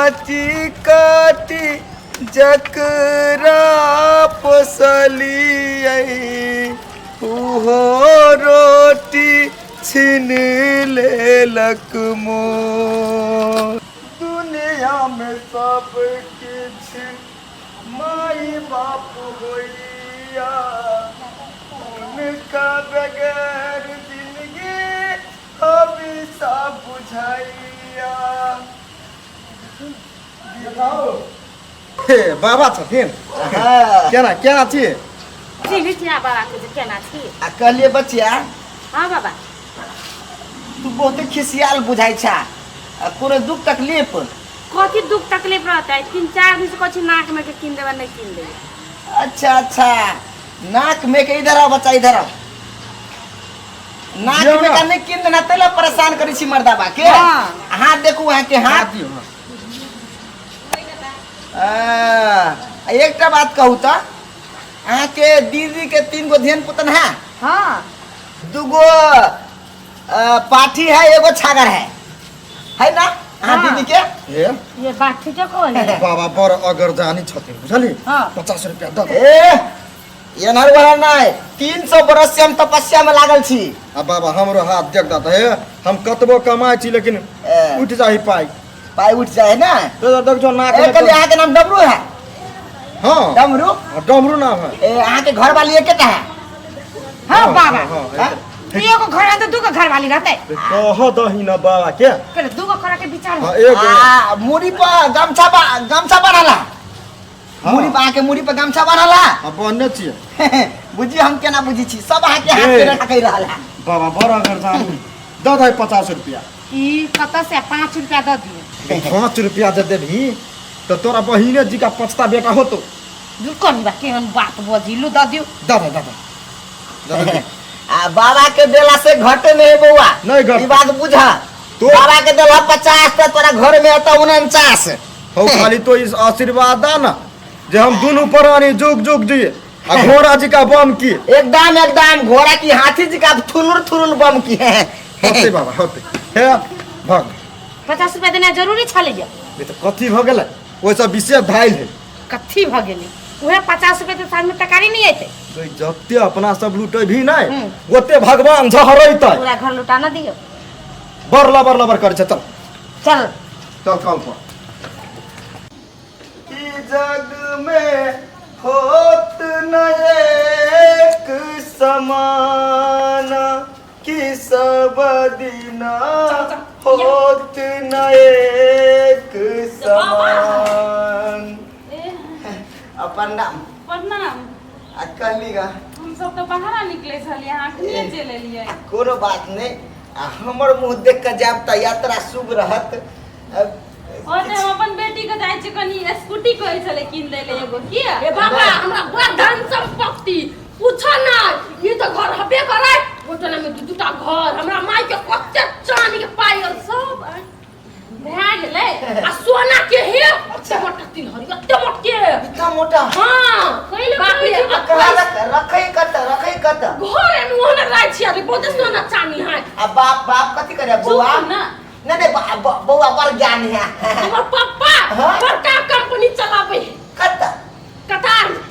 काटी काटी जकरा पोसलियै उहो रोटी छीन लेलक मोर। दुनिया में सब किछु माई बाप होइया, उनका बगैर जिंदगी अभिशाप बुझाइया। हे बाबा छथिन। हाँ। केना केना छी? चिन्है छी बाबा के जे केना छी। आ कहलिए बचिया। हाँ बाबा। तू बहुते खिसियाल बुझाइ छा, आ कोनो दुख तकलीफ? कथी दुख तकलीफ रहतै, 3-4 दिन से कथी नाक में के कीन देबा नहीं कीन देबा। अच्छा अच्छा, नाक में के, इधर आओ बच्चा, इधर आओ। नाक दियौ में ना। का नहीं कीन देना तेला परेशान करै छी मर्दाबा के। हाँ। हाथ देखू अहाँ के हाथ। दियौ, हाँ। आ, एकटा बात कहू तऽ अहाँके दीदी के 3 गो धियन पुतन है? हाँ। 2 गो पाठी है, एगो छागर है, है ना अहाँ हाँ। दीदी के? हे ये बात ठीक है कहली। बाबा बड़ अगर जानी छथिन बुझली। हाँ। 50 रुपया दऽ दे। ए एनहर वाला नहीं, 300 बरस से हम तपस्या में लागल छी। आ बाबा हमरो हाथ देख दऽ हे, हम कतबो कमाइ छी लेकिन ए। उठि जाही पाइ। पाइ उठि जाए ना। तो देख जो नाक ए, में कहलिए अहाँके नाम डमरू है? हाँ। डमरू? हाँ, डमरू नाम है। ए, अहाँके घर वाली एकेटा है? हाँ, बाबा। हाँ, हाँ? एगो घर है तो 2 गो घर वाली रहते। कह दही ना बाबा के। पहले 2 गो घर के विचार हाँ, एगो। आ, मुड़ी पर गमछा गमछा बान्हला। हाँ। मुड़ी पर अहाँके मुड़ी पर गमछा बान्हला। हाँ, बान्हने छियै। बुझियौ हम केना बुझै छी, सब अहाँके हाथ के ए। रेखा कहि रहल है। बाबा बड़ अगर जानी दऽ दही 50 रुपया। ई कतऽ से 5 रुपया दऽ दियौ। 5 रुपया दे देबही तऽ तोरा बहिने जी का पचता बेटा होतो। कनी बा केहन बात बजिलु, दऽ दियौ। दऽ दे, दऽ दे। दऽ दे। आ बाबा के देला से घटे नहीं बौआ। नहीं घटे। ई बात बुझा। तो- बाबा के देला 50 तऽ तोरा घर में एतऽ 49। हौ खाली तो इस आशीर्वाद दा ना जे हम दुनू प्राणी जुग जुग जिए आ घोड़ा जी का बम की। एकदम एकदम घोड़ा की हाथी जी का थुलुर थुलुर बम की। होते बाबा होते। हे भग। 50 रुपया देना जरूरी छलै। ये तो कथी भ गेलै? ओहिसँ विशेष धाइल है। कथी भ गेलै? उहे 50 रुपया के साथ में तकारी नहीं एतै। तो जते अपना सब लुटेबही नहीं ओते भगवान झहरैतै। पूरा घर लुटा ना दियौ। बड़ लबर लबर करै छै। चल चल चल कल पर। कि जग में होत न एक समाना, कि सब दिना होत न एक समान। अपन नाम? प्रणाम। आ कहली गा। हम सब तो बाहर निकले छलियै, अहाँ अखने चलि एलियै। कोनो बात नहीं, आ हमर मुँह देख के जायब तऽ यात्रा शुभ रहत। और जे हम अपन बेटी के जाइ छी कनी स्कूटी कहै छलै कीन दै ले एगो, किया? ए बाबा हमरा बड़ धन संपत्ति पूछो ना, ई तऽ घर हबे करै, ओटना में दू दूटा घर, हमरा माय के कते चांदी के पायल सब भए गेलै, आ सोना के हे ओते मोटा तीन हरी, ओते मोट के। इतना मोटा? हाँ। कैले बाप रे, कहै छी? आ कहाँ रखै कत, रखै कत? घर में ओहने रहै छी, अरे बहुते सोना चांदी है। आ बाप, बाप कथी करे बौआ? चुप ना। नहीं, नहीं, बौआ बड़ ज्ञान है। हमर पप्पा हाँ? बड़का कंपनी चलाबै है। कत? कतार में।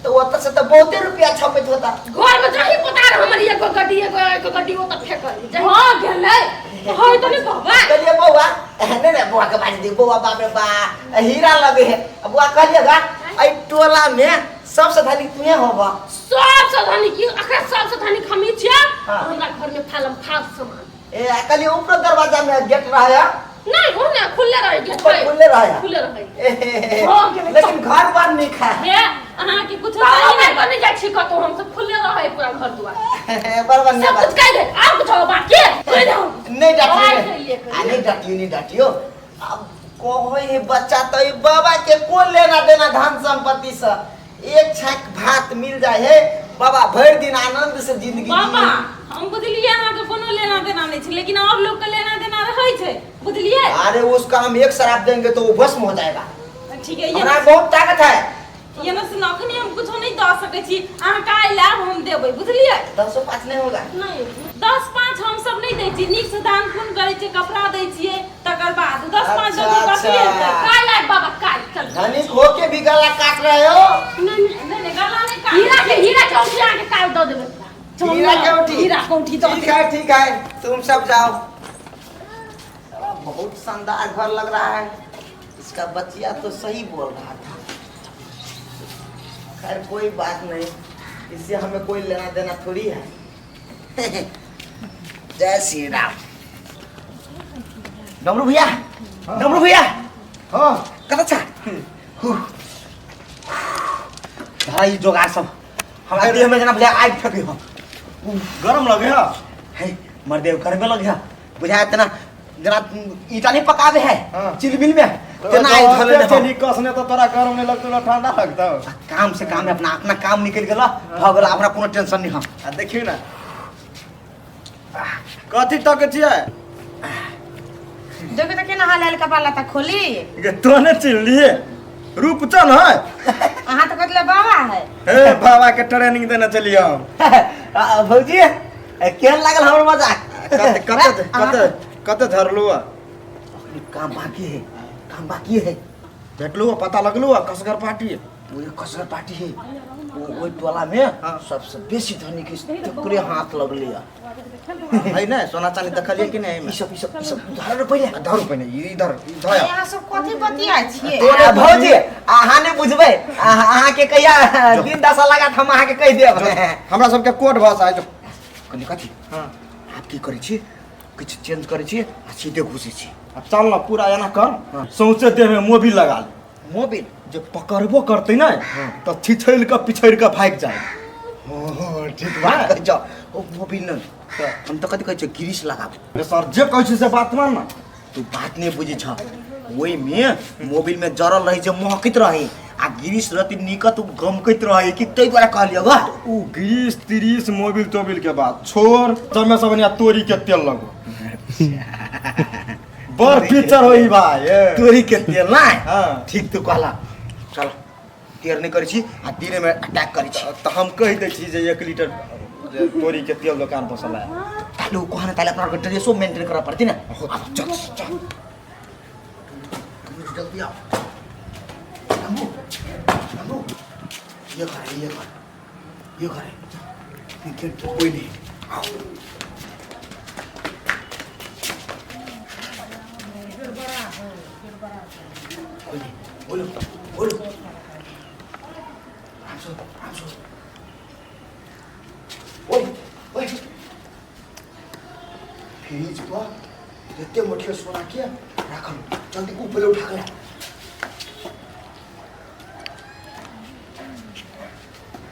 तो ओतऽ से तऽ बहुते रुपया छपैत होता। घर में जाही पता रह हमर एगो गड्डी, एगो एगो गड्डी ओतऽ फेकल। जाही। भऽ गेलै। तऽ होइ तऽ नहि कहबै। कहलियै बौआ, नहीं, नहीं, बौआ के बाजि दियौ, बौआ बाप रे बा, हीरा लगे है। बौआ कहलियै गा, एहि टोला में सबसे धनी तुहे होबा। सबसे धनी की? अखन सबसे धनी हमही छियै। हाँ। हमरा घर में फालम फाल सामान। ए, आ कहलियै ऊपर दरवाजा में गेट रहे? नहीं, हो ना, खुले रहे गेट। ऊपर खुले रहे? खुले रहे। ए, हो गेलै। लेकिन घर पर नहीं खा। हे, अहाँ के कुछ बाबा, चाही मैं नहि? बने जाइ छी कतौ, हम सब खुले रहे पूरा घर दुआर। बड़ बढ़िया सब बात। कुछ कहि दे, आब कुछ हो बाकी? कहि दे। नहीं डांटियो, बड़ाई नहीं। करिए, करिए। आ, नहीं डांटियो, नहीं डांटियो। अब कहै है बच्चा तो ई बाबा के कोन लेना देना धन संपत्ति से, एक छाक भात मिल जाए है बाबा भरि दिन आनंद से जिंदगी बाबा जी। हम बुझलिए अहाँ के कोनो लेना देना नहीं छै, लेकिन और लोग के लेना देना रहै छै, बुझलिए? अरे उसका हम एक शराब देंगे तो वो भस्म हो जाएगा। ठीक है, ये हमरा बहुत ताकत है। ये ना सुनो, अखनी हम कुछो नहीं दऽ सकै छी, अहाँ काल्हि आयब हम देबै, बुझलिए? 10 5 नहीं होगा। नहीं। 10 5 हम सब नहि दै छियै, नीक से दान पुण्य करै छियै, कपड़ा दै छियै, तकर बाद 10 5 अच्छा, दऽ कथी अच्छा। हेतै? काल्हि आबि बाबा काल्हि चल। धनिक होके भी गला काट रहे हो। नहीं नहि नहि, गला नहि काट। हीरा के औंठी अहाँके काल्हि दऽ देबै। चल हीरा ना, के औंठी? हीरा के औंठी दऽ ठीक देबै। है ठीक है, तुम सब जाओ। साला बहुत शानदार घर लग रहा है, इसका बच्चिया तो सही बोल रहा था। खैर कोई बात नहीं, इससे हमें कोई लेना देना थोड़ी है। जय श्री राम। डमरू भैया, डमरू भैया। हाँ। कतऽ छा? भाई जोगार सब हमरा देह में जेना बुझाय आगि फेंकै हो। गरम लगे है। हे मर्देव गर्मे लगे है, बुझाय तेना जेना ईटा नहीं पकावे है। हाँ। चिलमिल में तेना आगि धरले तो हो। कसने तो तोरा गरम नहीं लगतो ना ठंडा लगतो। काम से काम है, अपना अपना काम निकल गेल भ गेल, हमरा कोनो टेंशन नहीं है। आ देखियो ना कथी तक छियै? देखो तो केना हाल हाल कपड़ा लत्ता खोली। गे तो ने चिल्लिए रूपचन है। अहाँ तो कतले बाबा है। हे बाबा के ट्रेनिंग देने चलिए हम। भौजी केहन लागल हमर मजाक? कते कते कते कते धरलू है? काम बाकी है, काम बाकी है। भेटलू है, पता लगलू है कसगर पार्टी है। वो कसगर पार्टी है, वो ओहि टोला में हाँ। सबसे बेसी धनी के तकरे हाथ लगले है। है ना सोना चांदी देखलिए कि नहीं? ई सब ई सब ई सब धर पहिले। धरू पहिने इधर इधर। यहाँ सब कथी बतिया छियै? तोरे भौजी अहाँ नहि बुझबै, अहाँ के कहिया दिन दशा लागत हम अहाँ के कहि देब। हमरा सबके कोड भाषा है जो। कनि कथी? हाँ। आप की करै छी? किछु चेंज करै छी आ सीधे घुसै छी। अब चल ना पूरा एना कर, सौंसे देह में मोबिल लगा ले। मोबिल जे पकड़बो करते ना तो छिछैल के पिछड़ के भागि जाए। हो ठीक बात कहै छौ। ओ मोबिल न हम तऽ कथी कहै छियै गिरीश लगाबू। अरे सर जे कहै छी से बात मान ना। तू बात नहीं बुझै छ, ओहिमे मोबिल में जरल रहै छै महकैत रहै आ गिरीश रहती निकट उ गमकैत रहै कि ताहि दुआरे कहलियौ ग। उ गिरीश तिरीश मोबिल तोबिल के बात छोड़, समय सब बढ़िया तोरी के तेल लगो। बड़ फीचर होई भाई। तोरी के तेल ना। हाँ। ठीक तू कहला, चल देर नहीं करै छी आ दिने में अटैक करै छी। तऽ हम कहि दै छी जे 1 लीटर तोरी के तेल दोकान पर से लाए। ताले उ कहने ताले अपना ड्रेसो मेंटेन करऽ पड़ती ना। चल चल जल्दी आओ। शंभू शंभू ये घर है, ये घर, ये घर है, गेट पर कोई नहीं। आओ कोई नहीं, बोलो बोलो आराम से आराम से। ओए ओए फ्रिज पर एते मोटिया सोना के राखल, जल्दी ऊपर उठा के ला।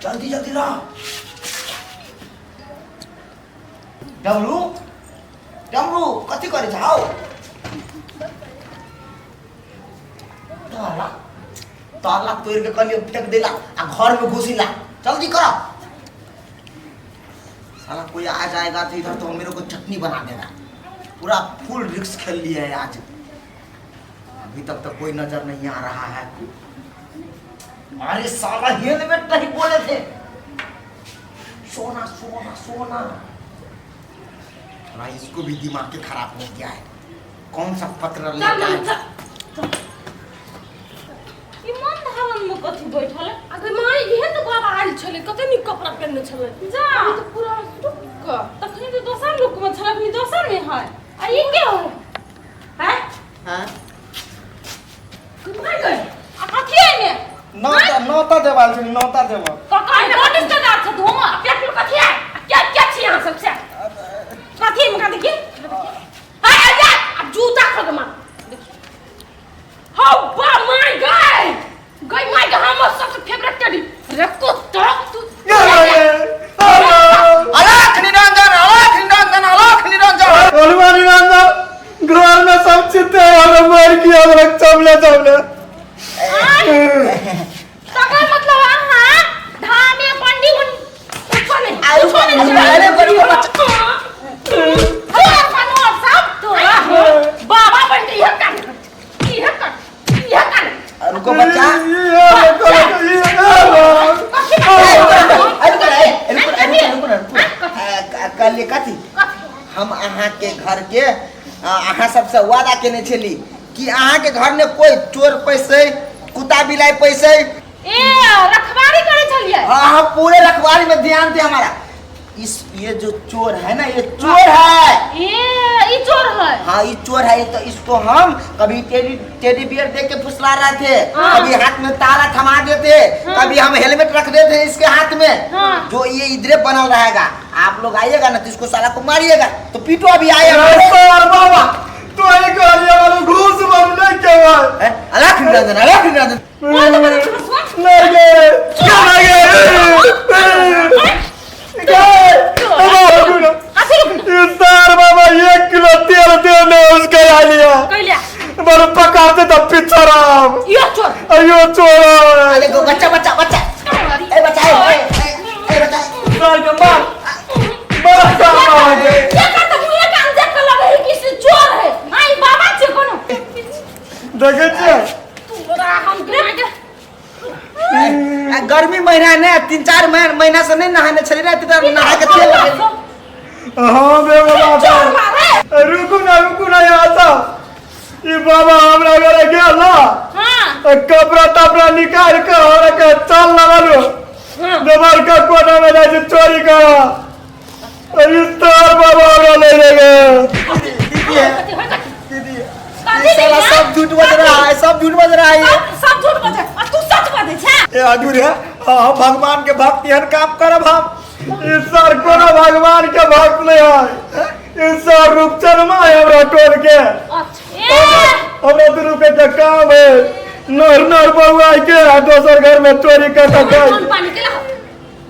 जल्दी जल्दी ला। डमरू डमरू कथी करे जाओ? ताला ताला तोड़ के कलियो फेंक देला आ घर में घुसिला। जल्दी करो, साला कोई आ जाएगा तो इधर तो मेरे को चटनी बना देगा। पूरा फुल रिस्क खेल लिया है आज, अभी तक तो कोई नजर नहीं आ रहा है। अरे साला हेलमेट नहीं बोले थे। सोना सोना सोना, भाई इसको भी दिमाग के खराब हो गया है। कौन सा पत्र लेकर आया? ई मन धावन में कथी बैठल है? अगे माय इहे तऽ बाबा आयल छलै, कते नीक कपड़ा पहिरने छलै। जा ई तऽ पूरा रुक कऽ। तखनी तऽ दोसर लोक में छलै, अखनी दोसर में है। आ ई के हो हैं? हाँ माय गई आ कथी है ने? नौता नौता देवाल छै, नौता देबो। कका कोन रिश्तेदार छ धोमा? पेट्रोल कथी है? क्या क्या छी अहाँ सब से? कथी में देखी? आ जा आ जूता खोल के मार। हौ बा my गई गई my गई, हमर सबसे फेवरेट टेडी रे कुत्ता तू। अलख निरंजन अलख निरंजन अलख निरंजन। हनुमान निरंजन घर में सब चित्ते और मर गया और चमले चमले। तकर मतलब अहाँ धामे पंडी उन कुछो नहीं आयु कुछो नहीं। अरे बड़ी बच्चा तोरा बनोर सब तोरा बाबा पंडी इहे कान इहे कान इहे कान। रुको बच्चा। कथी अहाँके घरके अहाँ सबसँ वादा केने छली कि अहाँके घरमे कोई चोर पैसे, कुत्ता बिलाई पैसे। ए, रखवारी करै छलियै। हाँ हाँ, पूरे रखवारी में ध्यान थे हमारा। इस ये जो चोर है ना, ये चोर है। ए, ई चोर है? हाँ, ये चोर है। तो इसको हम कभी टेडी टेडी बियर दे के फुसला रहे थे, कभी हाथ में ताला थमा देते, कभी हम हेलमेट रख देते इसके हाथ में। जो ये इधरे बनल रहेगा, आप लोग आइएगा ना तो इसको साला को मारिएगा। तो पीटो, अभी आए हम लोग। सर बाबा, तो एक कहलिए वाला घूस मारू नहीं के भाई। हैं? अलख निरंजन, अलख निरंजन। नहीं गए, क्यों नहीं गए? गए। सर बाबा, 1 किलो तेल देने उसके आ लिया। कैलिया? बड़ पकाते तब पिछराम। यो चोर। अयो चोर। अरे गो, बच्चा बच्चा बच्चा, ए बच्चा, ए ए, ए, ए बच्चा। सर के मार मार सर बाबा के। ये का त मुहे कान देख के लगे है कि से चोर है। आई बाबा छे कोनो। देखे छियै। तोरा हम के आ, गर्मी महीना ने 3-4 महीना से नहीं नहाने छली ना, तो नहा के तेल लगेली। हाँ बे बाबा। चोर मारे। रुकू ना, रुकू ना, यहाँ सा ई बाबा हमरा घरे गेल ना, कपड़ा तपड़ा निकाल के हमरा के चल लगल देवर का कोना में जाय छै चोरी कर। अरे तार बाबा हमरा ले ले गए। दीदी है। कथी होय, कथी? दीदी, कथी? ये साला सब झूठ बज रहा है, सब झूठ बज रहा है ये। सब सब झूठ बजे आ तू सच बजे छे? ए हजूर है, हाँ, भगवान के भक्त एहन काम करब हम? ई सर कोनो भगवान के भक्त नहीं है। ई सर रूपचनमा है हमरा टोल के। अच्छा, ए। हमरा 2 रुपए के काम है, नर नर बउआ के आ दोसर घर में चोरी कर के खाइ। कौन पानी के लाओ,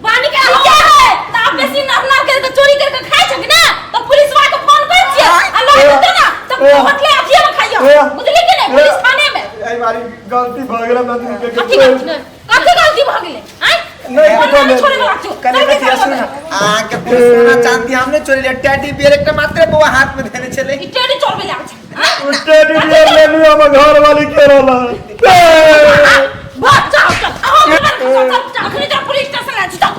पानी के लाओ। क्या है त आप बेसी नर नर के चोरी करके खाइ छ कि ना, तो पुलिस वाला के फोन कर छियै आ लऽ जेतै ना त ए। होटले अथिए में खाइयो। ए। बुझली कि नहीं? पुलिस थाने में। एहि बारी गलती भऽ गेल हमरा 2 रुपए के। कथी गलती नहीं, कथी गलती भऽ गेलै? आँय? नहीं, फोन नहीं, छोड़े वाला छौ। कने चल के कथी चल। सुन, अहाँके कोनो सोना चांदी हम नहीं चोरी लिया। टेडी बियर एकटा मात्र बौआ हाथ में देने छलै। ई टेडी चोरबे लागै छै, आँय? टेडी बियर लेली, हमर घर वाली के रहला। भाग, जाओ, चल। अहाँ चल, चल, चल, चल। अखनी जा, पुलिस स्टेशन आ, चल।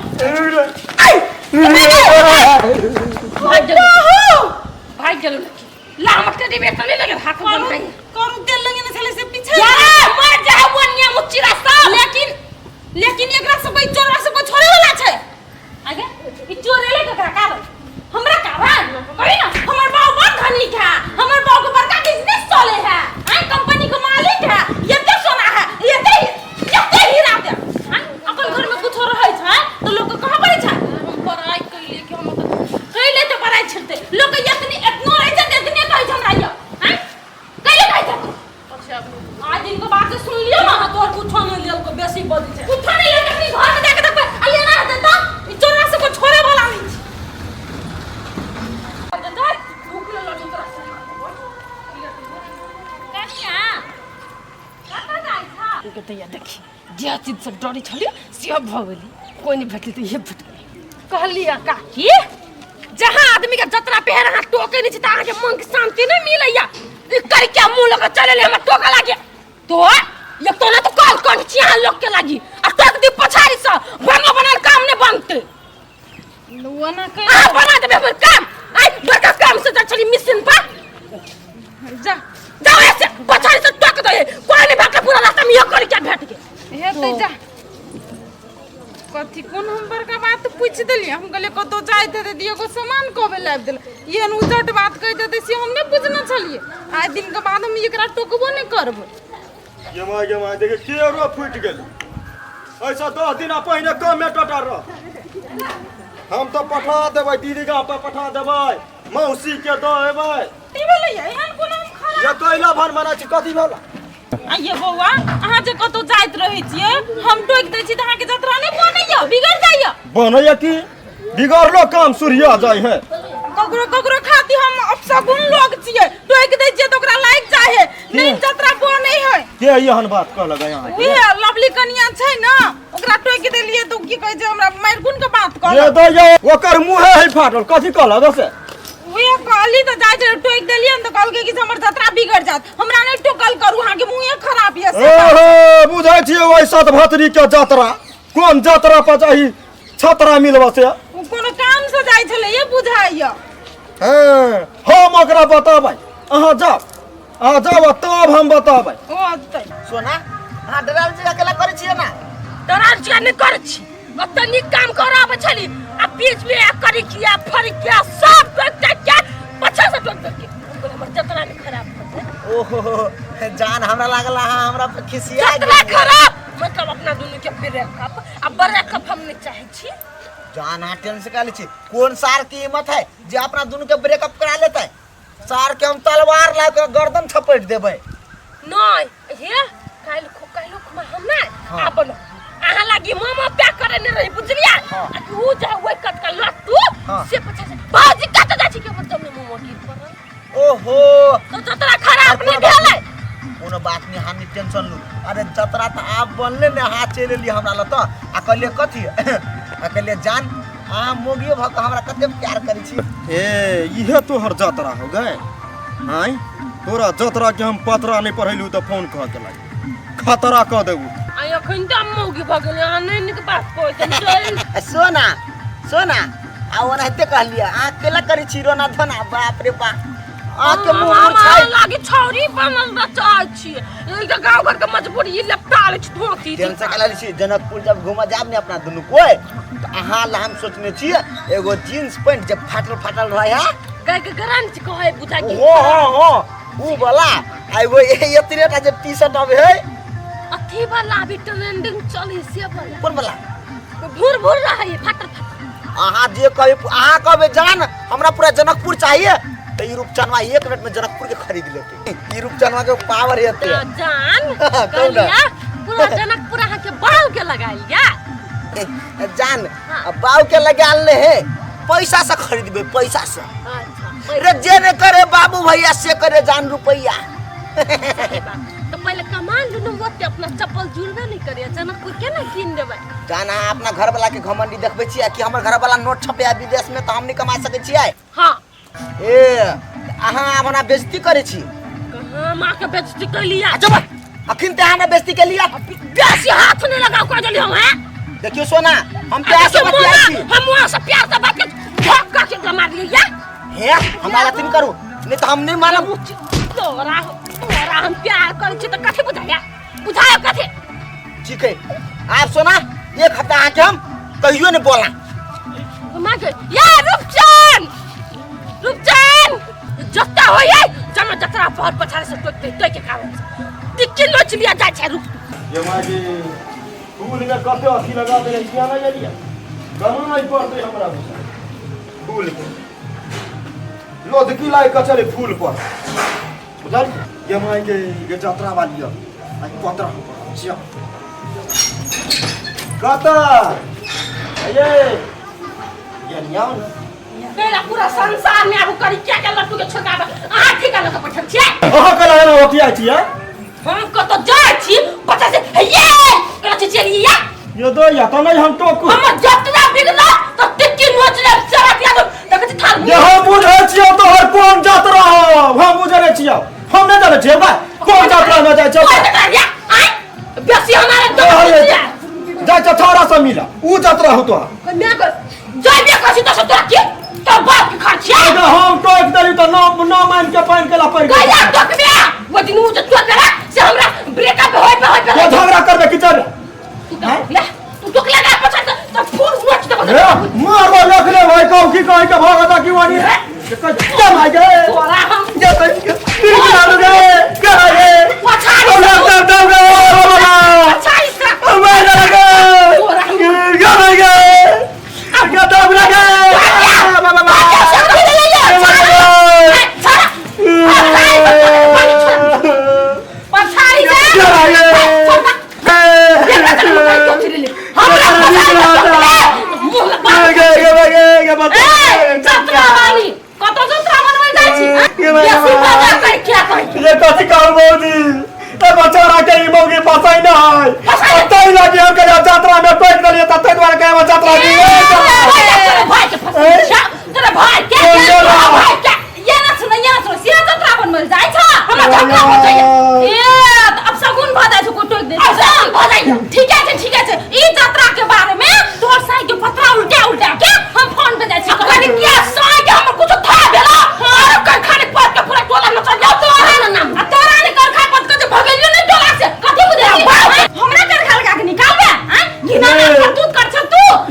भाग गेलो, भाग गेलो लड़की। ला, हमर टेडी बियर तो नहीं लगे हाथ में बन्हाई। करू तेल लगे ने छले से पीछे। यारे मर जा बनिया मुच्ची रास्ता। लेकिन लेकिन एकरा सब ई चोरवा सब छोड़े वाला छै? आगे ई चोर एले ककरा कारण? हमरा कारण कही ना। हमर बाप बड़ धनिक है, हमर बाप के बड़का बिजनेस चले है, आई कंपनी के मालिक है। एते सोना है, एते एते हीरा दे। आय, अपन घर में कुछो रहै छै तो लोग के कहाँ पड़ै छै? हम पढ़ाई कैले कि हम तो कैले तो पढ़ाई छिड़ते लोग के एतनी एतनो रहै छै त एतने कहै छै हमरा। यो आय कैले कहै छै तू? आज दिन के बात सुन लियो ना, तोर कुछो नहीं लेल को बेसी बजै छै। कुछो नहीं लेल, अपनी घर में जाके देखबै आ लेना हेतै त ई चोरा से को छोड़े वाला नहीं छै। भूख लगल तोरा से। कनिया, कतऽ जाइ छ? के तैया देखी, जे चीज से डरी छली से भऽ गेली। कोई नहीं भेटली तऽ इहे भेट गेली। कहलियै काकी, जहाँ आदमी के जतरा पेहर अहाँ टोके नहीं छी तऽ अहाँके मन के शांति नहीं मिलैया। ई करिया मुँह लऽ के चल एलै, हमरा टोके लागे तो एक तो ना तो कल कन छी अहाँ लोग के लागी आ टोक दी पछाड़ी से, बनल बनल काम नहीं बनते। ओना अहाँ कहि बना देबै हमर काम। आइ बड़का काम से जाइ छली मिशन पर। जा। जाओ, ऐसे पछाड़ी से टोक दे, कोई नहीं भेटल, पूरा रास्ता में इहो करिया भेट गेल। हेतै, जा। कथी कोन हम बड़का बात पूछि देलियै? हम कहलियै कतौ जाइत हेतै तऽ एगो सामान कहबै लाबि देल। एहन उजट बात कहि देतै से हम नहि बुझने छलियै। आइ दिनके बाद हम एकरा टोकबो नहि करबै। गे माय, गे माय, देखे केरो फूटि गेल। ऐसा 10 दिन पहिने कमे टटा रह। हम तऽ पठा देबै दीदी गाँव पर, पठा देबै मौसी के दऽ एबै। की भेलैया? एहन कोनो हम खराब ये कैला भन मना छी, कथी भेल? आइये बौआ, अहाँ जे कतौ जाइत रहै छियै, हम टोकि दै छी तऽ अहाँके जतरा नहि बनैया, बिगड़ जाइया? बनैया की बिगड़लो काम सूर्या जाइ है। ककरो ककरो खातिर हम अपशगुन लोग छियै। टोकि दै छियै तऽ ओकरा लागि जाइ है, नहि जतरा बनै है। के एहन बात कहलक यहाँ? उहे लवली कनिया छै ने, ओकरा टोकि देलियै तऽ ओ की कहै छै, हमरा मारि के बात ये कहलक। दैया, ओकर मुँहे है फाटल, कथी कहलक से? उहे कहली तऽ जाइ छै, टोकि देलियै ने तऽ कहलकै कि से हमर जतरा बिगड़ जायत, हमरा नहि टोकल करू, अहाँके मुँहे खराब यऽ से बात। ओहो, बुझै छियै ओहि सतभतरी के जतरा, कोन जतरा पर जाही छतरा मिलबा से। ओ कोनो काम से जाइ छलै, ये बुझाइया। हाँ हम ओकरा बतेबै। अहाँ जाउ, अहाँ जाउ आ तब हम बतेबै। ओ अतै। सोना, अहाँ डरायल छी अकेला करै छियै ना? डरायल छियै नहि करै छी। ओते नीक काम करऽ आबै छली आ बीच मे करी किया फरी किया सब टोक टाक के पछा से टोक देलकै। हमर जतरा नहि खराब भऽ गेल। ओहो जान, हमरा लागल अहाँ हमरा पर खिसिया जतरा गेलियै। खराब मतलब अपना दुनू के ब्रेकअप, आ ब्रेकअप हम नहि चाहै छी। जान अहाँ टेंशन का लै छी? कोन सार के हिम्मत है जे अपना दुनू के ब्रेकअप करा लेतै? सार के हम तलवार ला के गर्दन छपट देबै। नहीं हे काल्हि काल्हि खुमा हम ना हाँ। अपन अहाँ लागी मामा पैक करे ने रही बुझलियै? हाँ। आ कि ऊ जा ओइ कटका लट्टू हाँ। से पछा से बाजी कत जाइ छी के हमर जमने मोमो गिर पड़ल। ओहो तो जतरा खराब और नहीं कोनो बात भेलै। कोनो बात नहीं, हम नहीं टेंशन लू। अरे जतरा तऽ आब बनले ने, हाथ चलि एलियै हमरा लग तऽ आ कहलियै कथी? आ कहलियै जान अहाँ मोगियो भऽ कऽ हमरा कते प्यार करै छी। ए इहे तोहर जतरा हो गए? आँय तोरा जतरा के हम पतरा नहीं पढ़ेलू तऽ फोन कह के लागी खतरा कह देबू। आ अखन तऽ हम मौगी भऽ गेलियै, अहाँ नहि नीक बात कहै छी, चलि। आ सोना, सोना, आ ओनाहिते कहलियै अहाँ केला करै छी रोना धोना? बाप रे बाप, अहाँके मुँह हम मुरझाइ। अहाँ लागी छौरी बनल रह चाहै छी। ई तऽ गाँव घर के मजबूरी ई लपटा लै छी धोती। टेंशन केला लै छी? जनकपुर जब घूमऽ जायब ने अपना दुनू कोइ तऽ अहाँ ला हम सोचने छी एगो जींस पैंट जे फाटल फाटल रहै है। गाय के गरंज कहै बुझा कि हो हो हो ऊ वाला आ एगो एतने टा जे टी शर्ट आबै है। अथी वाला अभी ट्रेंडिंग चली से वाला। कोन वाला? भूर भूर रहै फाटल फाटल। अहाँ जे कहबै, अहाँ कहबै जान हमरा पूरा जनकपुर चाहिए तऽ ई रूपचनवा 1 मिनट में जनकपुर के खरीद लेतै। ई रूपचनवा के पावर हेतै। तऽ जान कहू ना। कहलियै पूरा जनकपुर अहाँ के बाल के लगायल या? जान हाँ। अब बाऊ के लगायल ने है, पैसा से खरीदबे, पैसा से। अच्छा, रे जे ने करे बाबू भैया से करे जान रुपैया। सही बात। तो पहले कमा लू ने ओते, अपना चप्पल जुड़बे नहीं करे जनकपुर के ना कीन देबै। जान अहाँ अपना घर वाला के घमंडी देखबै छियै कि हमर घर वाला नोट छपे विदेश में तऽ हम नहीं कमा सकै छियै? हाँ। ए अहाँ अपना बेइज्जती करै छी। कहाँ माँ के बेइज्जती कैलियै? अच्छा बा, अखन ते अहाँ बेइज्जती केलियै। बेसी हाथ नहीं लगाओ कह देली हम हैं। देखियौ सोना, हम प्यार से देखियौ बतियाइ मोना, छी। हम वहाँ से प्यार से बात कर धक्का के एकरा मार लियै या? हे हमरा अथी नहीं करू, नहीं तो हम नहीं मानब। तोरा तोरा हम प्यार करै छी तऽ कथी बुझाया? बुझायो कथी? ठीक है आप सोना, एक हफ्ता अहाँ के हम कहियो नहीं बोला। माँ के या रूपचंद, रूपचंद जत्ता होइए जमा जतरा पर पछाड़ से टोक दे, टोक के कारण से दिक्की नोच लिया जाइ छै रूप। ये माँ जी फूल में कते अथी लगा देने किया ना गेलियै? कमाइ पड़तै हमरा बुझा फूल के लोधकी लाइ के चले फूल पर बुझलियै? ये माँ के ये जतरा वाली है आई पतरा छिया कता ये ये नियाओ ना। मेरा पूरा संसार में आबू करी क्या के लट्टू के छोड़ाबे अहाँ ठीक लऽ के बैठल छियै? अहाँ कला एना ओतियाइ छियै? हम कतौ जाइ छी बच्चा से हे ये कला छी चलिए या। ये दो या तो नहीं हम टोकू। हमर जतरा बिगड़ल तऽ टिक्की नोच लेब चरा दिया दो देखै छी थाल। ये हम बुझै छियौ तोहर कोन जतरा हौ, हम बुझै नहि छियौ, हम नहि जानै छियौ बा कोन जतरा में जाइ छियौ। कोन जतरा या? आँय बेसी हमारे दोस्त छियै। जाइ छौ छौड़ा से मिलऽ, ऊ जतरा हौ तोहर। मैं कर जाइबे करै छी तऽ से तोरा की तोर बाप के खर्च छियै? अगर हम टोक देली तऽ न न मान के पानि केला पड़ि गेल। गैया टोकबे ओ दिन ऊ जे टोक देलक से हमरा ब्रेकअप होय पे होय पे। तो झगड़ा करबे की चल? तू टोकले, तू टोकले ना पछाड़ से तो फूल नोच देबो। रे मारबो लखले भाई कहू की कहि के भागता की वानी क्या भाई गे? तोरा हम ये तो निकाल गे क्या गे? पछाड़ी से दब दब दब गे बाबा। पछाड़ी से मैं डर गे। तोरा हम क्या भाई गे? क्या दब लगे बाबा बाबा। पछाड़ी से क्या भाई गे? गे गे गे गे बता। ये कथी कहू मौजी, ए बचारा के ई मौगी फसाई ना है। तै लागी हम के यात्रा में टोक देलियै त तै दुआरे के हम यात्रा दी। ठीक है ठीक है, ई यात्रा के बारे में तोहर साई के पतरा उल्टा उल्टा के हम फोन पे जाइ छी। कनि किया साई के हमर कुछ था भेलो?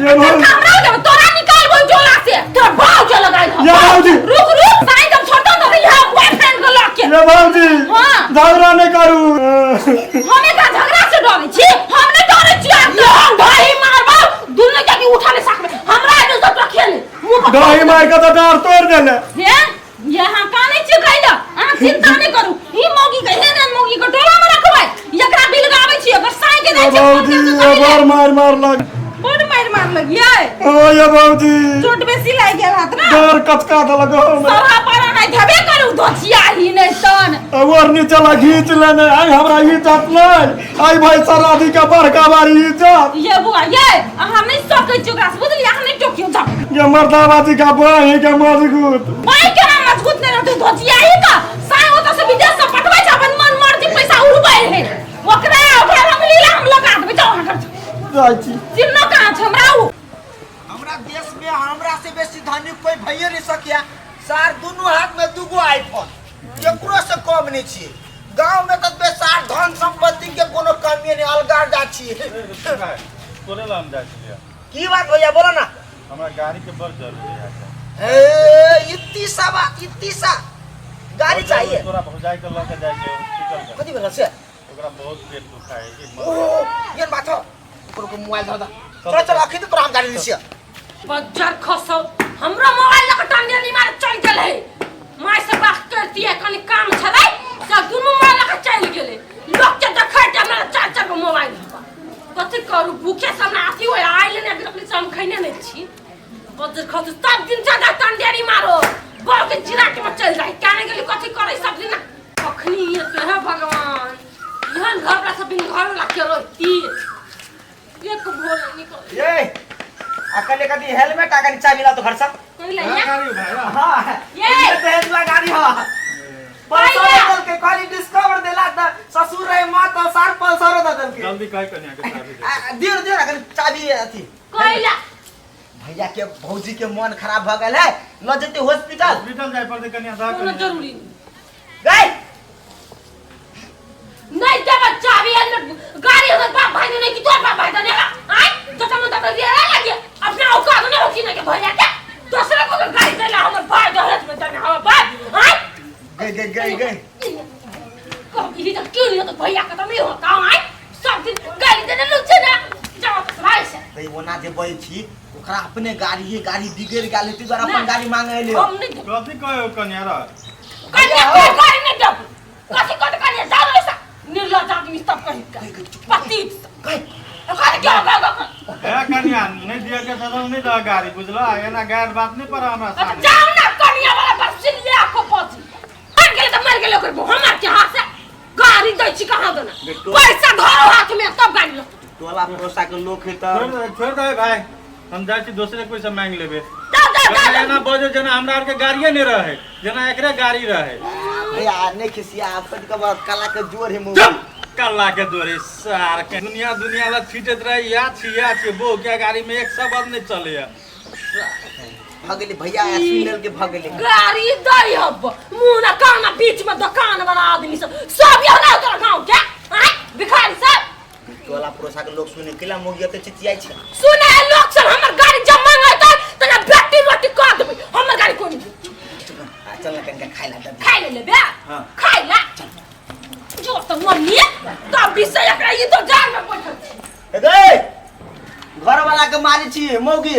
ये भौजी। हमरा देब तोरा निकालबो टोला से तोरा बाव के लगाइ ये भौजी। रुक रुक साई जब छोड़तो तो रही है बॉयफ्रेंड के लके ये भौजी हाँ। झगड़ा नहीं करू हम एकरा झगड़ा से डरै छी हम नहीं डरै छी आब तो हम ढाई मारबो दुनू के की उठा ले साथ में हमरा एने सब रखे ले मुंह पर दही मार के तो डार तोड़ देले हे ये अहाँ कानै छियै कैला अहाँ चिंता नहि करू ई मौगी के हेन हेन मौगी के टोला में रखबै एकरा बिल गाबै छी अगर साई के ये जाइ छै फोन भौजी कर ये के बड़ मार मारलक बड़ मारि मारलक यै ओ ये भौजी चोट बेसी लागि गेल हाथ ना डार कचका देलक हो में सभा पारा नहि धबे करू धोचिया ही नहि तन और नीचे ला घींच लेने आई हमरा इज्जत नहीं आई भाई सराधी के बड़का बारी इज्जत ये बुआ ये अहाँ नहि सकै छी ओकरा से बुझलियै अहाँ नहि टोकियौ जाउ ये मर्दाबाजी का बाही के मजबूत भाई केना मजबूत नहि रहतै धोचिया ही का साई ओतऽ से विदेश से पठबै छै अपन मन मर्जी पैसा उड़बै है ओकरा ओकरा रंगलीला हम लगा देबै जाउ अहाँ घर जाउ। जाइ छी चिन्ह कहाँ छै हमरा उ हमरा देश में हमरा से बेसी धनी कोई भइए नहीं सकिया सार दुनू हाथ में दूगो आईफोन केकरो से कम नहीं छियै गांव में तऽ बेसार धन संपत्ति के कोनो कमी नहीं अलगा जा छियै तोरे लग हम जाइ छलियै की बात भैया बोलो ना हमरा गाड़ी के बड़ जरूरी है ए इतनी सा बात इतनी सा गाड़ी चाहिए तोरा भौजाई के लऽ के जाइ छै हॉस्पिटल के कथी भेल से ओकरा बहुत पेट दुखाइ है ओ ये बात हो ओकरो के मोबाइल धर दा चल चल अखन तोरा हम गाड़ी दै छियै बज्जर खसौ हमरा मोबाइल लऽ कऽ टंडेली मारे चलि गेल है माय से बात करतियै कनि काम छलै से दुनू मोबाइल लऽ कऽ चलि गेलै लोक के देखैत हमरा चारि चारि गो मोबाइल हबा कथी करू भूखे से हमरा अथी होइ आइ लेने अखनी से हम खैने नहि छी बज्जर खसौ सब दिन ज्यादा टंडेली मारो बड़ के जिरा के में चलि जाइ काने गेली कथी करै सब दिन कखनी एतै हे भगवान एहन घर वाला सब बिन घर वाला के रहती एक भोर निकल ये अकले कदी हेलमेट आ कनी चाबी ला तो घर से कोई ले या गाड़ी भाई हां ये। ये तो हेलमेट गाड़ी हो पल्सर भैया। दल के खाली डिस्कवर देला त ससुर रहे मां त सार पल्सर द दल के जल्दी कह कनिया के चाबी दे आ, दियो दियो ना कनी चाबी अथी कोई ला भैया के भौजी के मन खराब भ गेल है ल जते हॉस्पिटल हॉस्पिटल जाय पड़तै कनिया दा कोनो जरूरी नहीं गई नहीं देब चाबी हेलमेट गाड़ी हमर बाप भाई ने नहीं कि तोर बाप भाई देने का आय जता मन तता दिया लगे अपना औकात नहीं होती ना के भैया के दूसरे को गाड़ी देला हमर भाई दहेज में देने हमर बाप आय गई गई गई गई कह ई तो क्यों नहीं तो भैया का तो नहीं होता आय सब दिन गाड़ी देने लग छै ना जाओ तो भाई से गई ओना जे बजै छी ओकरा अपने गाड़ी है गाड़ी बिगड़ गेल है तू अपन गाड़ी मांगे एलियो हम नहीं देब कथी कहो कनिया रह कन्या के गाड़ी नहीं देब कथी कथी कन्या जाओ ऐसा निर्लज आदमी सब कही का पति गई गाड़ी क्यों गो ए कनिया नहीं दिया के सदन नहीं दह गाड़ी बुझलो एना गैर बात नहीं पर हमरा अच्छा सामने जाओ ना कनिया वाला पर सिलिया को पहुंची मर गेले त मर गेले ओकर हमर के हाथ से गाड़ी दै छी कहाँ देना पैसा धरो हाथ में तब गाड़ी लो टोला पड़ोसा के लोग है छोड़ त दे छोड़ दे भाई हम जाइ छी दोसरे कोई से मांग लेबे जाओ जाओ जेना जाओ एना बजे जेना हमरा आर के गाड़िए नहीं रहे जेना एकरे गाड़ी रहे भैया नहीं खिसिया अपन के बाद कला के जोर है मुंह चुप कल्ला के जोरे सार के दुनिया दुनिया ला छीटैत रहे या छी या छी बो के गाड़ी में एक शब्द नहीं चले भगली भैया सुनल के भगली गाड़ी दै हब मुंह ना काना बीच में दुकान वाला आदमी सब सब यहाँ ना तोरा गाँव के आय भिखारी सब टोला पड़ोसा के लोग सुने केला मोगिया ते चिचियाई छै सुने लोग सब हमर गाड़ी जब मांगतै तोरा बेटी रोटी कर देबै हमर गाड़ी कोन आ चल ना कनिका खाइ ला दे खाइ ले लेबे हाँ। खाइ ला जो तो मम्मी तब विषय एकरा ई तो जान में बैठल छी ए घर वाला के मारे छी मौगी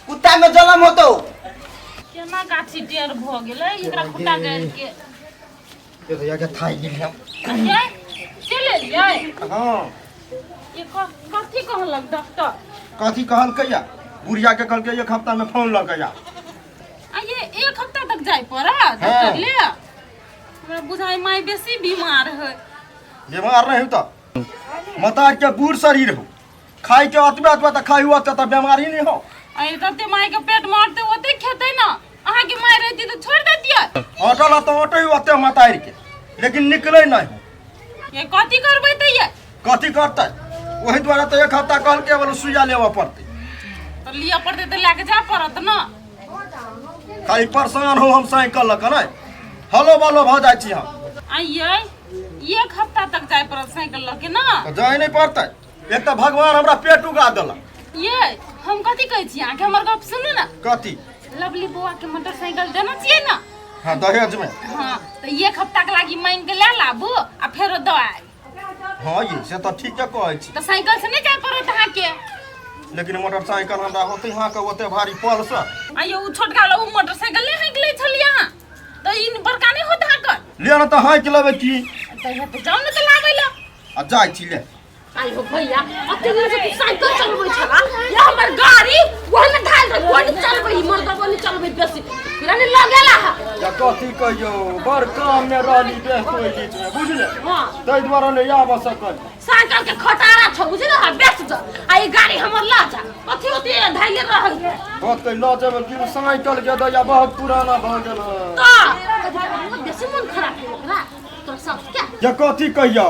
कुत्ता में जलम होतो केना गाछी टेढ़ भऽ गेलै एकरा खुट्टा गाड़ि के ये भैया के थाई गेल हम ये चलि एलियै हाँ ये कथी कहलक डॉक्टर कथी कहलकै या बुढ़िया के कहलकै एक हफ्ता में फोन लऽ के जा आ ये एक हफ्ता तक जाय पड़त डॉक्टर ले हमरा बुझाइ माय बेसी बीमार है बीमार नहीं हो तो मतार के बूढ़ शरीर हो खाई के अतबे अतबे तऽ खाई हुआ तऽ बीमारी नहीं हो आ ये तते माय के पेट मारते ओते खेतै ना अहाँ के माय रहती तऽ छोड़ देतियै अटल तऽ अटे ओते मतार के लेकिन निकले नहीं हो ये कथी करबै तऽ ये कथी करतै ओही दुआरे तऽ एक हफ्ता कहलकै बोले सुइया लेबऽ पड़तै तऽ लिअ पड़तै तऽ लए के जाय पड़त ना खाली परेशान हो हम साइकिल लऽ कऽ नहि हलो बलो भऽ जाइ छी हम आ ये एक हफ्ता तक जाय पड़त साइकिल लऽ के ना तऽ जाय नहि पड़तै एक तऽ भगवान हमरा पेट उगा देलक ये हम कथी कहै छी अहाँके हमर गप सुनू ने। कथी? लवली बौआ के मोटरसाइकिल देने छियै ने? हाँ, दहेज में। हाँ, तऽ एक हफ्ता के लागी मांगि के ले लाबू आ फेरो दऽ आबी। हाँ, ये से तऽ ठीके कहै छी। तऽ साइकिल से नहि जाय पड़त अहाँके। लेकिन मोटरसाइकिल हमरा होते यहाँ के ओते भारी पल से। आइयो उ छोटका वाला उ मोटरसाइकिल नहि हाँकि लै छलियै अहाँ, तऽ ई बड़का नहि होत अहाँके? ले ने तऽ हाँकि लेबै की। तऽ हे तऽ जाउ ने तऽ लाबै लए। आ जाइ छी ले। आई हो भैया, अते दिन से तू साइकिल चलबै छला, या हमर गाड़ी ओहन में धाल रहे, कोन चलबै ई मर्दबो नहीं चलबै बेसी पूरा नहीं लगेला है। या कथी कहियो, बड़ काम में रहली व्यस्त ओहि बीच में, बुझले? हाँ। ताहि दुआरे नहि आबऽ सकल। साइकिल के खटारा छौ, बुझले? हाँ, बेच जा आ ई गाड़ी हमर ला जा, कथी होती धाइले रहल है। बहुत कहि लऽ जेबै कि साइकिल के दैया बहुत पुराना भऽ गेल है। तो कथी बहुत बेसी मन खराब है ओकरा तोरा सब के। या कथी कहियो,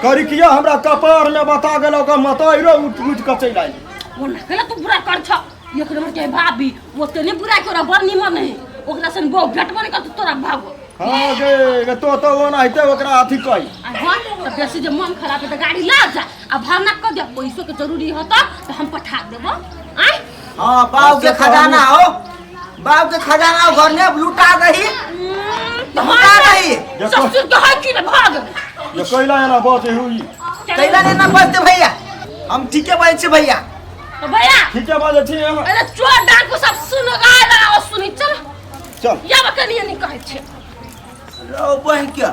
करिकिया हमरा कपार में बता गेल ओकर मतैरो उठ उठ के चलि आयल। वो ना कहला तू बुरा कर छ, एक नंबर के भाभी ओते नहीं बुरा के, ओकरा बड़ निमन है, ओकरा सन बहु भेटबो नहीं करत तोरा भागो। हाँ गे, गे तो तो ओनाहिते ओकरा अथी कही। आ हाँ, तो बेसी जे मन खराब है तो गाड़ी ला जा आ भावना कर दे, पैसो के जरूरी होता तो हम पठा देबो। आय हाँ, बाप के खजाना हो, बाप के खजाना हो, घर में लुटा दही, लुटा दही। ससुर के है कि ने भाग। ये कैला एना बजे हुई? कैला ने ना बजते भैया, हम ठीके बजै छी भैया। तो भैया ठीके बजै छी अहाँ। अरे चोर डाकू सब सुन गाय लगाओ सुनी, चल चल। या बकनी नहीं कहै छै। रौ बहिन के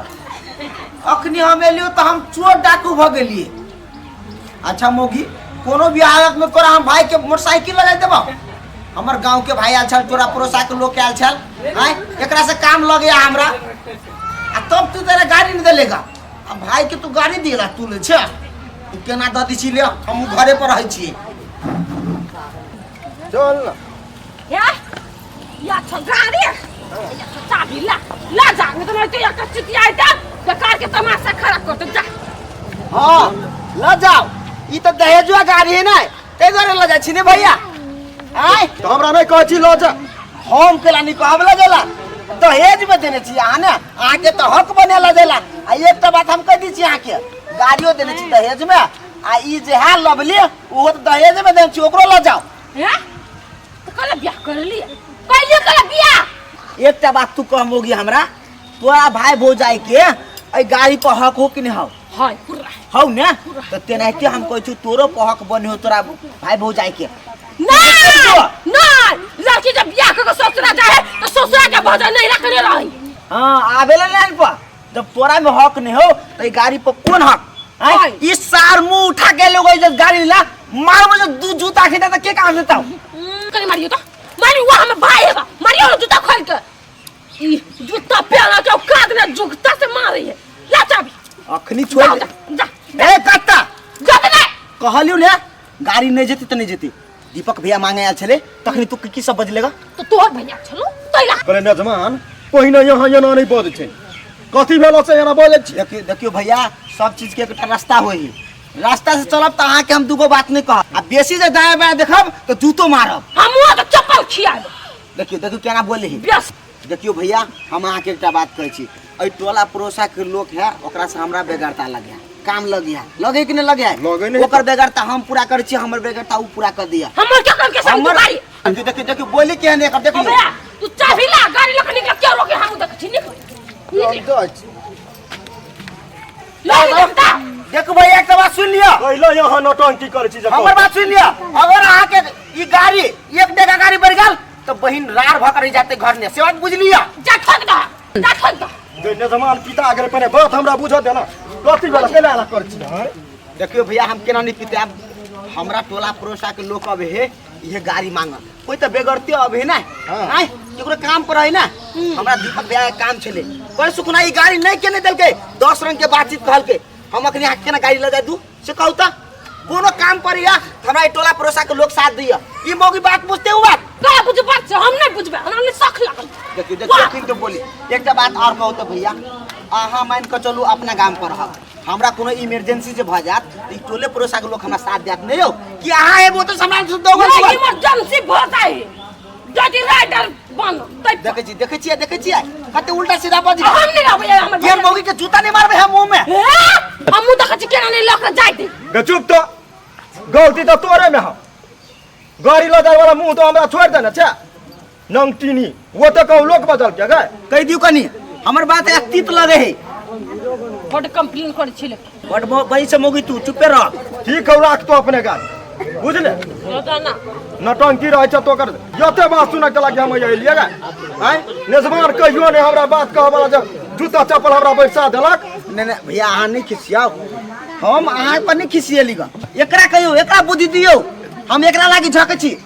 अखनी हम एलियो तऽ हम चोर डाकू भऽ गेलियै। अच्छा मौगी, कोनो भी हालत में तोरा हम भाई के मोटरसाइकिल लगा देबो। हमर गांव के भाई आयल छल, तोरा पड़ोसा के लोग आयल छल, आय एकरा से काम लगैया हमरा, आ तब तू तेरा गाड़ी नहीं देलेगा। आ भाई के तू गाड़ी दिएला तू ले छे, तू केना दऽ दै छी ले, हम घरे पर रहै छी। चल ना। या या छ गाड़ी, या छ चाबी ला ला जा, नहीं तो नहीं तो या कच्ची आई ता बेकार के तमाशा खड़ा करते जा। हाँ ल जाओ, ई तो दहेजुआ गाड़ी है ना, ताहि दुआरे ल जाइ छी ने भैया। आय तो हमरा नहीं कहै छी ल जा। हम केला नहीं कहब ल जाला, दहेज में देने छी अहाँ ने, अहाँके तो हक बने ल जाला। आ एकटा बात हम कहि दै छी अहाँके, गाड़ियो देने छी दहेज में, आ ई जे है लवली ओहो तो दहेज में देने छी, ओकरो ल जाओ। हैं? तो कल बियाह कर लिया, कहलिए कल बियाह। एकटा बात तू कह मोगी हमरा, तोरा भाई भौजाई के एहि गाड़ी पर हक हो कि नहीं हो? हाँ, पूरा हौ ने, तो तेनाहिते हम कहै छी तोरो पर हक बने हो तोरा भाई भौजाई के। नहीं नहीं, लड़की जब बियाह करके ससुरा जाए तो ससुरा के भौजाई नहीं रखने रही। हाँ, आबे ला लाइन पर जब तोरा में हक नहीं हो तो ई गाड़ी पर कोन हक? आँय? ई सार मुंह उठा के लोग जब गाड़ी ला मार मुझे दू जूता खिदा तो के काम देता हूँ? कहीं मारियो तो मारियो, वो हमें भाई है बा, मारियो ना जूता खोल के, ई जूता पहना के औकात ने जुगता से मारी है। ला चाबी अखनी छोड़ जा, दे। जा, जा। ए कत्ता जा दे ना। कहलियो ने गाड़ी नहीं जेती तो नहीं जेती। दीपक भैया मांगे आयल छले तखनी तू की सब बजलेगा? तो तोहर भैया छलो तैला। अरे नजमान पहिने यहाँ एना नहीं बजै छै, कथी भेलो से एना बजै छी? देखियो देखियो भैया, सब चीज के एकटा रास्ता होई, रास्ता से चलब तो अहाँ के हम दूगो बात नहीं कहब, आ बेसी जे दाएं बाएं देखब तो जूतो मारब। हमहूँ तो चप्पल खियाब। देखियो देखियो केना बोले ही। बेस। देखियो भैया, हम अहाँ के एकटा बात कहै छी, एहि टोला पड़ोसा के लोक है ओकरा से हमरा बेगरता लगे, काम लगे है, लगे कि नहीं लगे है? लगे नहीं। ओकर बेगरता हम पूरा करै छी, हमर बेगरता उ पूरा कर दिया। हमर के कर के संग हमर गाड़ी। देखियो देखियो देखियो बोली के ने एकर देखियो। भैया तू चाबी ला गाड़ी लके निकल, क्यों रोके हम देख छी निकल। हम जाइ छी। ला निकल। देखो भैया एकटा बात सुन लिअ। कैला यहाँ नौटंकी करै छी जखन। हमर बात सुन लिअ, अगर अहाँ के ई गाड़ी एक डेगा गाड़ी बढ़ गेल तो बहिन रार भ के रह जाते घर ने, से बात बुझ लिअ। जा ठोक दह, जा ठोक दह। गे नजमान पिता गेलै, पहिने बात हमरा बुझऽ दे ना, कथी भेलै कैला एना करै छी अहाँ? देखियो भैया, हम केना नहीं पीते, आब हमरा टोला पड़ोसा के लोग अब हे इहे गाड़ी मांगल, कोई तो बेगरते अब है ना। हाँ। आय केकरो काम पर है ना, हमरा दीपक भैया के काम छले, पर सुखना ई गाड़ी नहीं केने देलकै, 10 रंग के बातचीत कहलकै, हम अखनी अहाँ केना गाड़ी लगा दू से कहू त? कोनो काम पर या हमरा ई टोला पड़ोसा के लोग साथ दिया, ई मौगी बात बुझते हुआ बात का बुझ बात से हम नहीं बुझबे, हमरा नहीं शख लागल। देखियो देखियो अखन तो बोली एकटा बात और कहू त भैया, अहाँ मान के चलू अपना गाम पर रहब, हमरा कोनो इमरजेंसी जे भ जात त ई टोले पड़ोसा के लोग हमरा साथ देत नहीं हो कि अहाँ एबो त हमरा से दोगल नहीं, सुबह। इमरजेंसी भ जाए यदि राइडर बन तै देखै छी, देखै छियै, देखै छियै कते उल्टा सीधा बज हम नहीं रहबै हमर केहन मौगी के जूता नहीं मारबै हम मुंह में। ए, हमहूँ देखै छी केना नहीं लऽ के जाइत। गे चुप तो, गलती तो तोरे में हौ, गाड़ी लऽ जाय वाला मुंह तो हमरा छोड़ि देने छै नंगटीनी वो तऽ कहू लोक बदल के गए। कहि दियौ कनि हमर बात एक तीत लगे है। बड कंप्लेन करै छी लेकिन। बड बही से मोगी तू चुपे रह। ठीक हौ, राख तो अपने गाड़ी, बुझले? रोजाना नटंकी रहै छै तोकर जते बात सुनऽ के लागे हम एलियै गे। आँय नेजमान कहियो नहि हमरा बात कहऽ वाला जब जूता चप्पल हमरा बैसा देलक। नहीं नहीं भैया अहाँ नहीं खिसियाओ, हम अहाँ पर नहीं खिसियेली ग। एकरा कहियो, एकरा बुद्धि दियौ, हम एकरा लागी झकै छी।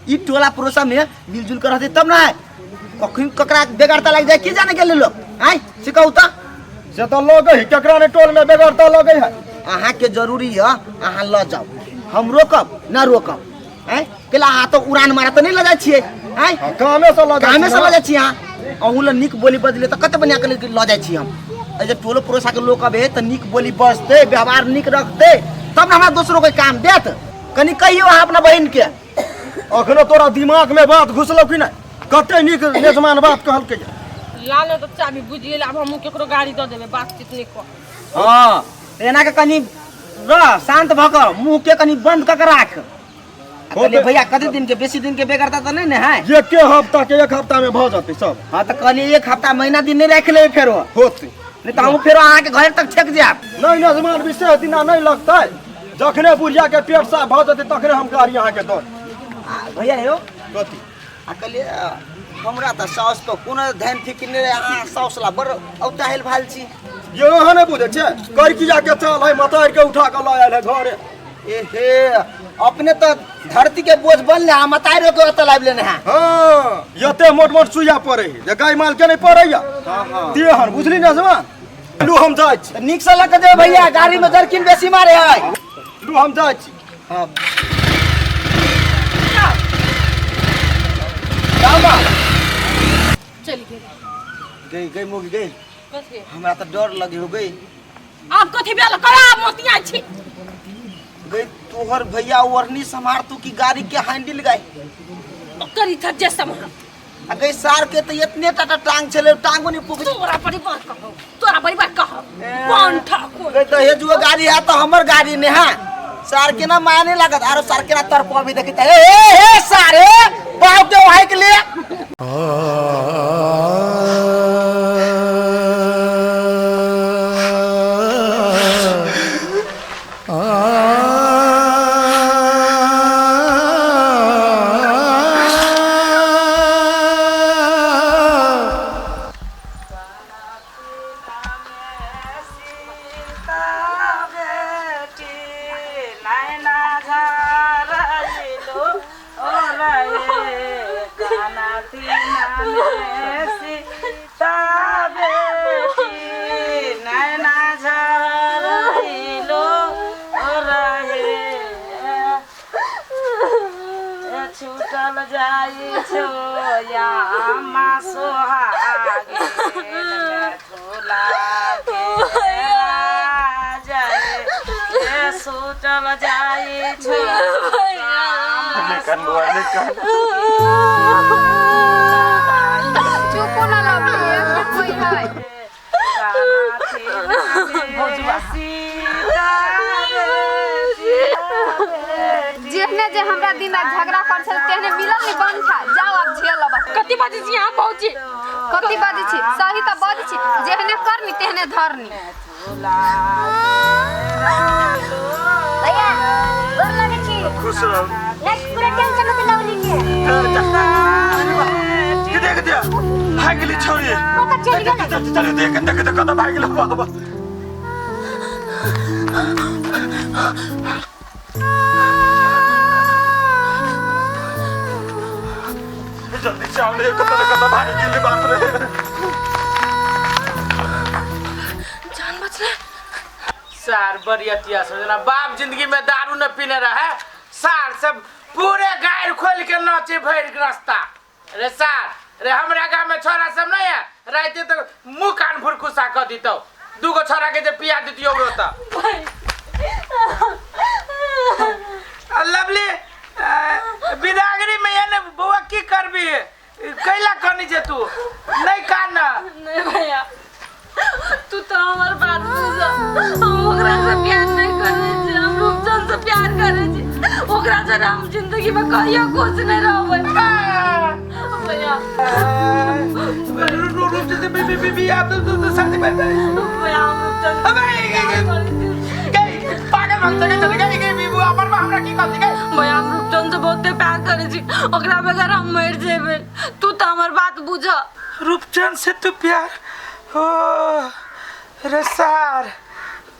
ई टोला पड़ोसा में मिलजुल कर रहते तब ना है। कखन ककरा बेगरता लागि जाए की जाने गेलै लोग। आँय से कहू तऽ। से तऽ लगै है ककरा ने टोल में बेगरता लगै है। अहाँ के जरूरी है अहाँ लऽ जाउ, हम रोकब ना रोकब। आँय कैला अहाँ तऽ उड़ान मारा तऽ नहीं लऽ जाइ छियै। आँय हाँ, कामे से लऽ जाइ कामे छी से ना। लऽ जाइ छी अहाँ। अहूँ लए नीक बोली बजले तऽ कते बढ़िआँ के लऽ जाइ छी हम। एहि जे टोलो पड़ोसा के लोक अबै तऽ नीक बोली बजतै, व्यवहार नीक रखतै तब ने हमरा दोसरो के काम देत। कनि कहियौ अहाँ अपना बहिन के। अखनो तोरा दिमाग में बात घुसलौ कि नहि? कते नीक मेजमान बात कहलकै। लाल तऽ चाबी बुझि गेल, आब हमहूँ केकरो गाड़ी दऽ देबै, बातचीत नहि कऽ। हँ एना के कनि रह, शांत भऽ कऽ मुँह के कनि बंद कऽ के राख। कहलियै भैया कते दिन के, बेसी दिन के बेगरता तऽ नहि ने है? एके हफ्ता के, एक हफ्ता में भऽ जेतै सब। हँ तऽ कहलियै एक हफ्ता महीना दिन नहि राखि लेबै फेरो। होतै नहीं तऽ हमहूँ फेरो अहाँके घर तक छेक जायब। नहीं नजमान विशेष दिना नहीं लगतै, जखने बुढ़िया के पेट साफ भऽ जेतै तखने हम गाड़ी अहाँके दऽ देब। आ, भैया यौ। कथी? आ कहलियै हमरा तऽ साउस पर कोनो ध्यान फिकिर नहि रहै, अहाँ साउस ला बड़ औताहिल भाल छी। यौ अहाँ नहि बुझै छियै, करकिया के चाल है, मतारि के उठा कऽ लऽ आयल है घरे। एहे अपने तऽ धरती के बोझ बनले, आ मतारियो के ओतऽ लाबि लेने है। हाँ एते मोट मोट सुइया पड़े है जे गाय माल के नहीं पड़ैया। हाँ। तेहन बुझली ने जवान। लू हम जाइ छी। तऽ नीक से लऽ कऽ जेबै भैया, गाड़ी में जर्किन बेसी मारे है। लू हम जाइ छी। हाँ। रामा। चलि गेल। गई गई मोगी गई। कथी? हमरा तऽ डर लगे हो गई। आब कथी भेल? करा मोतिया छी। गई तोहर भैया ओढ़नी सम्हार तू की गाड़ी के हैंडल गई। ओकर इधर जे सम्हार। आ गई सार के तऽ इतने टाटा टांग छले, टांगो नहीं पुग। तोरा परिवार कहो, तोरा परिवार कहो। कौन ठाकुर? गई तऽ हे जुआ गाड़ी है तऽ हमर गाड़ी ने है। सार के ना माने लागत, आरो सार के ना तरफ अभी देखित। ए, ए, ए, सारे, बाप के वहां के लिए। छूटल जाइ छो या माँ सोहागे झूला के राजा छूटल जाइ छो। चुपो ना लगलियै कोई है। जेहने जे हमरा दिन रात झगड़ा कर छल तेहने मिलल नहीं बन था। जाओ अब झेल अब। कथी बाजै छी अहाँ भौजी? कथी बाजै छी? सही तऽ बाजै छी, जेहने करनी तेहने धरनी। भैया गोर लगै छी। खुश रहो। नेक्स्ट पूरा टेंशन मत लौ लीजिए। के देख दिया भाग गेली छौरी। कतऽ चलि गेलै? चल चल देख देख देख कतऽ भाग गेलै बाबा। जल्दी से आओ रे, कतऽ कतऽ भाग गेली बाप रे। जान बचलै। सार बरियतिया सब जना बाप जिंदगी में दारू न पीने रहे, सार सब पूरे गाड़ खोल के नाचे भरि रास्ता। रे सार रे हमरा गांव में छोरा सब नहीं है, राते तक मुंह कान फुरकुसा क दितौ, दूगो छोरा के जे पिया दितियौ रोता। लवली बिदागरी में ये ने बउआ की करबी, कैला कनी जे तू नहीं कान। नहीं भैया तू तो हमार बात बुझ, हम ओकरा से प्यार नहीं करे छी, हम रूपचंद से प्यार करे छी। ओकरा से हम जिंदगी में कहियो खुश नहीं रहबै। भैया शादी भैया हम रूपचंद पागल भक्त के चले गई गई बीबू अपन बा हमरा की कहती गई। भैया हम रूपचंद से बहुते प्यार करे छी, ओकरा बगैर हम मर जेबै। तू तो हमर बात बुझ। रूपचंद से तू प्यार हो रे सार,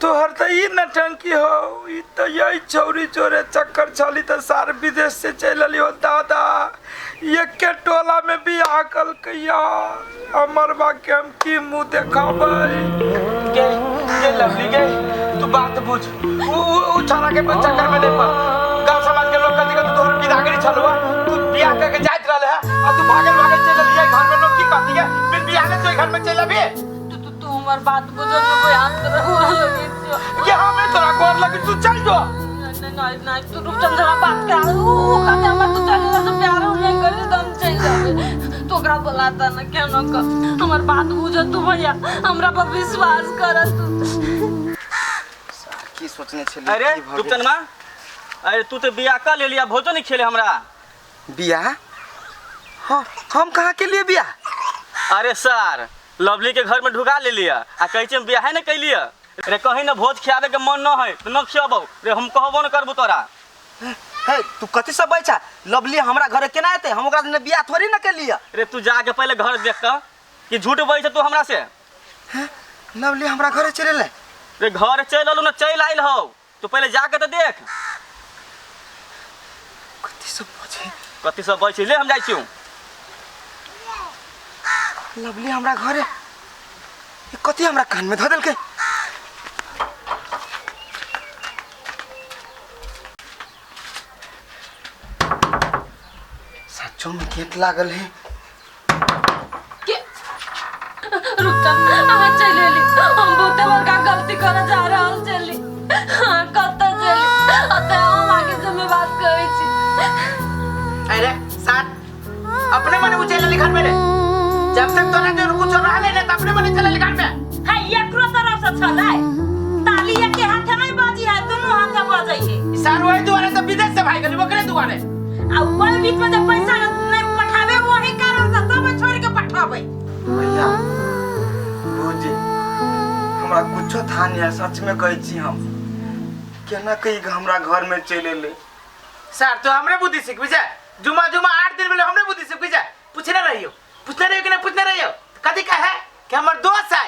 तोहर तो ई नटंकी हो, ई तो यही चोरी चोरे चक्कर छली तो सार विदेश से चल अली हो दादा, एके टोला में बियाह कलकैया, हमर बा के हम की मुंह देखाबै। गे गे लवली गे, तू बात बुझ, उ उ छोरा के चक्कर में नहीं पड़। गांव समाज के लोग कथी कथी तोहर बिदागरी छलुआ, तू बियाह करके जाइत रहले है आ तू भागल भागल चल अली, घर में लोग की कहती है बिन बियाह ले तो घर में चल अबे। तू तू हमर बात बुझ न भैया, तोरा हुआ लगे छियो कि हमें तोरा गोर लगी, तू चल जो। नहीं नहीं नहीं तू रूपचंद से बात कर, उ कहते हमर तू चल से प्यार नहीं करे तो हम चल जाबे। तू ओकरा बोलाता न केनो क, हमर बात बुझ तू भैया, हमरा पर विश्वास कर तू। की सोचने छली? अरे रूपचंदमा, अरे तू तो बियाह कर लेलिया, भोजो नहीं खेले हमरा। बियाह? हाँ हम कहाँ के लिए बियाह? अरे सर लवली के घर में ढुका ले लिया आ कहै छै हम बियाहे न कैलिया। रे कहीं न भोज खियाबे के मन न है तो न खियाबौ रे, हम कहबो न करबो तोरा। हे तू कथी सब बैठा, लवली हमरा घरे केना एतै? हम ओकरा संगे बियाह थोड़ी न केलिया। रे तू जाके पहले घर देख त कि झूठ बोलै छै तू हमरा से। लवली हमरा घरे चल एलै? रे घर चल एलौ न, चल आइल हौ, तू पहले जाके त देख। कथी सब बजै? कथी सब बजै? ले हम जाइ छियौ। लवली हमरा घरे कथी हमरा कान में धऽ देलकै? सचो में गेट लागल है। के रूपचंद अहाँ चलि एली, हम बहुते बड़का गलती करे जा रहल छली। हाँ कतऽ चली अतः हम आगे जिम्मेवार कहै छी। अरे साथ अपने मने उ चल अली घर में रे, जब तक तोरा जो कुछ रहले ने त अपने मने चल अली घर में। हां एकरो तरफ से छलै, ताली एके हाथे नहीं बजी है, दोनों हाथे बजै है। सार वही दुआरे से विदेश से भाग गेली ओकरे दुआरे, आ कोई बीच में जब पैसा नहीं पठावे वही कारण से सब छोड़ के पठावे। भैया भौजी हमरा कुछो था नहीं है, सच में कहै छी हम केना कही हमरा घर में चल एलै। सर तो हमरे बुद्धि सीखबी छै, जुमा जुमा 8 दिन भेलै हमरे बुद्धि सीखबी छै। पूछने रहियो, पूछने रहियो कि नहीं पूछने रहियो? कथी कहे कि हमर दोस्त है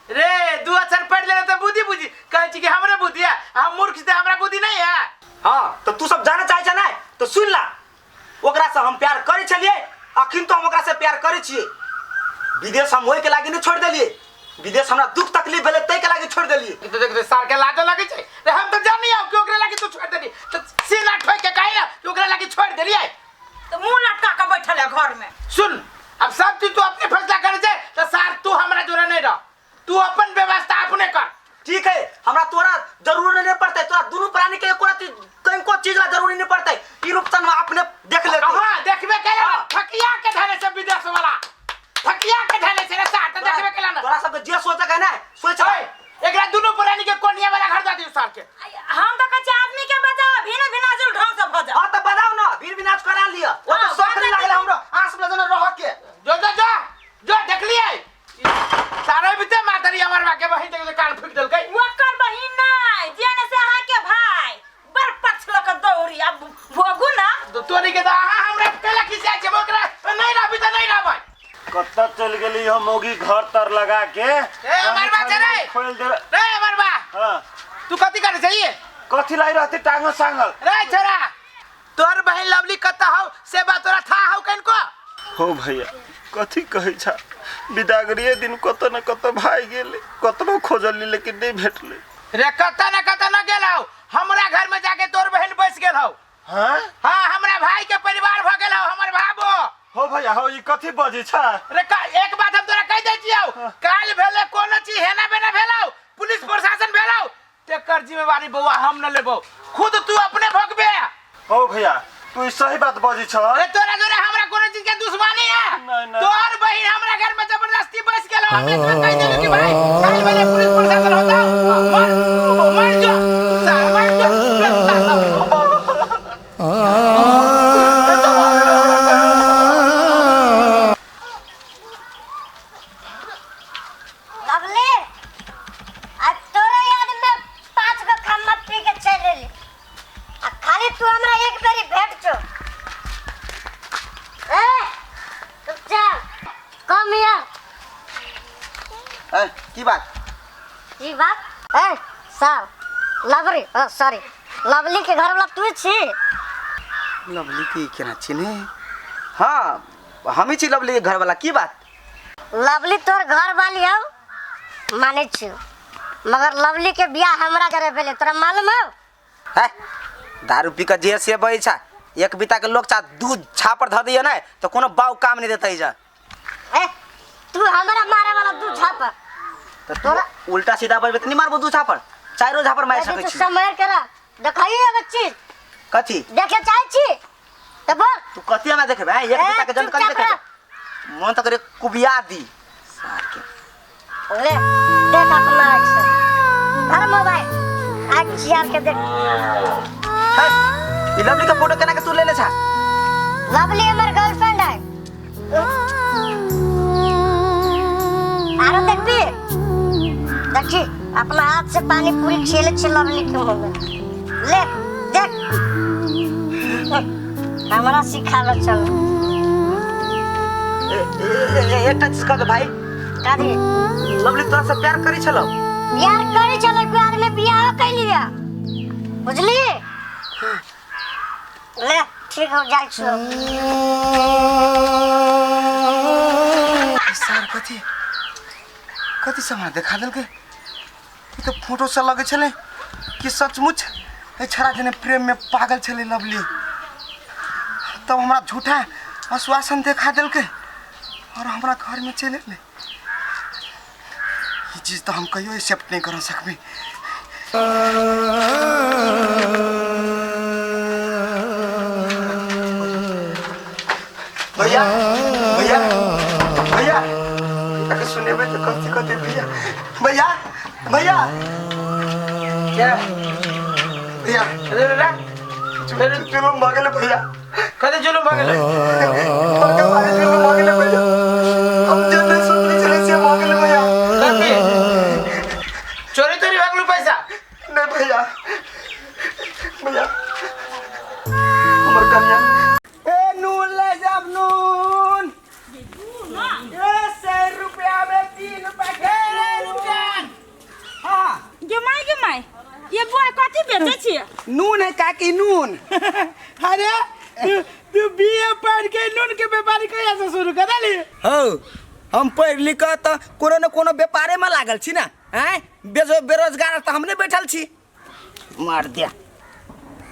रे, दू अक्षर पढ़ लेले त बुद्धि बुझी कहै छी कि हमरे बुद्धि है, हम मूर्ख छी हमरा बुद्धि नहीं है। हाँ तो तू सब जाने चाहे छै नै तो सुन ला, ओकरा से हम प्यार करै छलियै, अखन तो हम ओकरा से प्यार करै छियै। विदेश हम ओहि के लागी नहीं छोड़ देलियै, विदेश हमरा दुख तकलीफ भेलै तै के लागी छोड़ देलियै। तो देख सार के लाजो लागै छै रे, हम तो जानी आउ कि ओकरा लागी तू छोड़ देली, तो सीना ठोक के कहि ना कि ओकरा लागी छोड़ देलियै। तो मुंह लटका के बैठल है घर में। सुन अब सब चीज तू अपने फैसला करे छै तो सार तू हमरा जोरे नहीं रह, तू अपन व्यवस्था अपने कर। ठीक है, हमरा तोरा जरूरी नहीं पड़तै, तोरा दुनू प्राणी के एको रति कनको चीज ला जरूरी नहीं पड़तै। ई रूपचंद अपने देख लेतै। हां देखबे केला ठकिया के धरे से विदेश वाला, ठकिया के धरे से रे सार त देखबे केला ना। तोरा सबके जे सोचे के ना सोच, एकरा दुनू प्राणी के कोनिया वाला घर दे दियो सार के। हम त कहै छी आदमी के बजाओ भिन भिनाजुल ढंग से भजा। हां त बजाओ ना, भीड़ विनाश करा लिया, ओ तो शौक नहीं लागल हमरो आस में जने रह के। जो जो जो जो देखलियै सारे बीते मातरी हमर बा के बहिन के कान फूक देलकै। ओकर बहिन नै जेने से अहाँ के भाई बड़ पक्ष ल के दौड़ी अब भोगू ना। तो तोरी के त अहाँ हमरा केला खिसिया छै, ओकरा नहीं रहबी त नहीं रहबै। कत्ता चल गेली हम मोगी घर तर लगा के। ए हमर बा रे खोल दे रे हमर बा। हां तू कथी करे छै? कथी लाई रहती टांगो सांगल रे छोरा, तोर बहिन लवली कत्ता हौ से बात तोरा था हौ कनको? हो भैया कथी कहै छा, बिदागरिए दिन कत न कत भाग गेलै, कतनो खोजली लेकिन नहीं भेटलै। रे कत न कत न गेल हौ, हमरा घर में जाके तोर बहिन बस गेल हौ। हां हां हमरा भाई के परिवार भ गेल हौ, हमर भाबो। हो भैया हो ई कथी बजै छा? रे एक बात हम तोरा कहि दै छियौ, काल भेले कोनो चीज हेना बेना भेलौ, पुलिस प्रशासन भेलौ, तेकर जिम्मेवारी बौआ हम न लेबौ, खुद तू अपने भोगबे। हो भैया तू ई सही बात बजै छ। अरे तोरा जोरे हमरा कोनो चीज के दुश्मनी है? तोर बहिन हमरा घर में जबरदस्ती बस गेल, हम एक बार कहि देलौ कि भाई काल भेले पुलिस प्रशासन होता, मर मर जो सार मर जो। की बात? की बात? ए साहब लवरी, सॉरी लवली के घर वाला तू छी? लवली के केना चिन्हे? हाँ हम ही छी लवली के घर वाला। की बात? लवली तोर घर वाली हौ मानै छी, मगर लवली के बियाह हमरा करे भेलै, तोरा मालूम हौ? है दारू पी के जे से बजै छा, एक बीता के लोग चा दूध छापर धऽ दैया नै तऽ कोनो बाउ काम नहीं देतै जा। ए तू हमरा मारे वाला दू छापर तऽ तू उल्टा सीधा बजबै तऽ नहीं मारबो दू छापर, चारो झापर मारि सकै तू छी। समर करा देखाई एगो चीज। कथी देखे चाहै छी तऽ बोल। तू कथी हमरा देखेबै? हैं, एक ए, बीता के जन कथी चुपचाप देखेबै? मन तऽ करे कुबिया दी सार के। ले देख अपना आँख से, धर मोबाइल आँख चियार के देख। है, ई लवली के फोटो केना के तू लेने छा? लवली हमर गर्लफ्रेंड है। आरो देखबी? देखी अपना हाथ से पानी पूरी खेले छे लवली के मुंह में। ले देख हमरा सिखावे चल। एकटा चीज कह दे भाई। कादी? लवली तोरा से प्यार करी छलो? प्यार करी छलो, प्यार में बियाह कैलिया बुझली? ले ठीक हो जाइ छो। सर कथी कथी से हमरा देखा देलकै? ई तऽ फोटो से लगै छलै कि सचमुच ए छड़ा जने प्रेम में पागल छलै लवली। तब हमरा झूठा आश्वासन देखा देलकै और हमरा घर में चलि एलै। ई चीज तऽ हम कहियो एक्सेप्ट नहीं कर सकबै। भैया भैया भैया अगर सुनेबै तऽ कथी कहतै? भैया भैया भैया क्या भैया रे रे रे जुलुम भऽ गेलै भैया। कथी जुलुम भऽ गेलै? बड़का भारी जुलुम भऽ गेलै भैया। हम जे नहि सोचने छलियै से भऽ गेलै भैया। कथी चोरी तोरी भऽ गेलौ पैसा? नहीं भैया, भैया हमर कन्या। ए नून ले जाब नून। ए 100 रुपया में 3 पैकेट। हाँ गे माय गे माय, ये बुआ कथी बेचै छियै? नून है काकी नून। अरे तू बीए पढ़ के नून के व्यापारी कहिया से शुरू कर देली? हौ हम पढ़ लिख कऽ तऽ कोनो ने कोनो व्यापारे में लागल छी ना। आँय बेरोजगार तऽ हम नहि बैठल छी। मार दिया।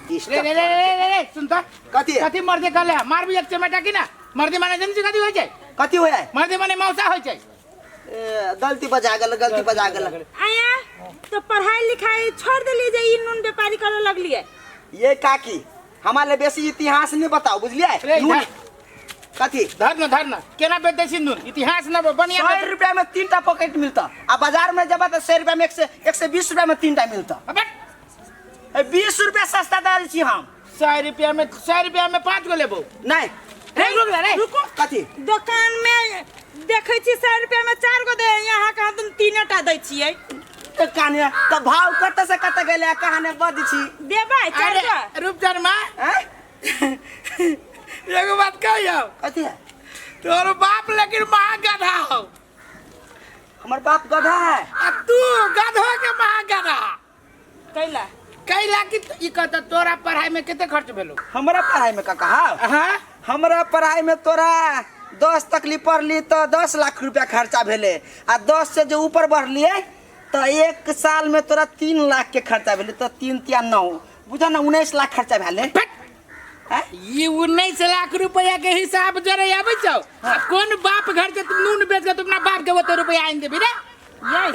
रे रे रे रे रे सुन त कथी? कथी मर्दे कहले? मारबी एक चमेटा की ना? मर्दे माने जन छी कथी होइ छै? कथी होइ है? मर्दे माने मौसा होइ छै। ए, गलती बजा गेल, गलती बजा गेल। आया तो पढ़ाई लिखाई छोड़ देली जे ई नून व्यापारी करे लगलिए? ये काकी हमारे बेसी इतिहास नहीं बताओ बुझलिए? रे, नून धर। कथी? धर न धर न केना बेच दै छी नून? इतिहास न बढ़िया 100 रुपया में 3 टा पॉकेट मिलता आ बाजार में जब त 100 रुपया में 120 रुपया में 3 टा मिलता। अबे 20 रुपया सस्ता दे छी हम। 100 रुपया में 100 रुपया में 5 गो लेबो। नहीं रे रुक रे रुको। कथी? दुकान में देखै छी 100 रुपया में 4 गो दे, यहाँ कहाँ तुम 3 टा दै छियै। त काने त भाव कत से कत गेलै कहाने बद छी देबै 4 गो। रूपचंद मां हैं? एगो बात कहियो। कथी है? तोर बाप लेकिन महा गधा हो। हमर बाप गधा है आ तू गधो के महा गधा। कैला? कैला कि ई कहत तोरा पढ़ाई में कते खर्च भेलो? हमरा पढ़ाई में काका? हां हमरा पढ़ाई में तोरा 10 तक ली पढ़ली तो 10 लाख रुपया खर्चा भेले आ 10 से जो ऊपर बढ़लिए तो 1 साल में तोरा 3 लाख के खर्चा भेले तो 3 3 9 बुझा ना 19 लाख खर्चा भेले। ये 19 लाख रुपया के हिसाब जरे आबै छौ। आ कोन बाप घर से तुम नून बेच के तुम अपना बाप के ओते रुपया आनि देबी रे?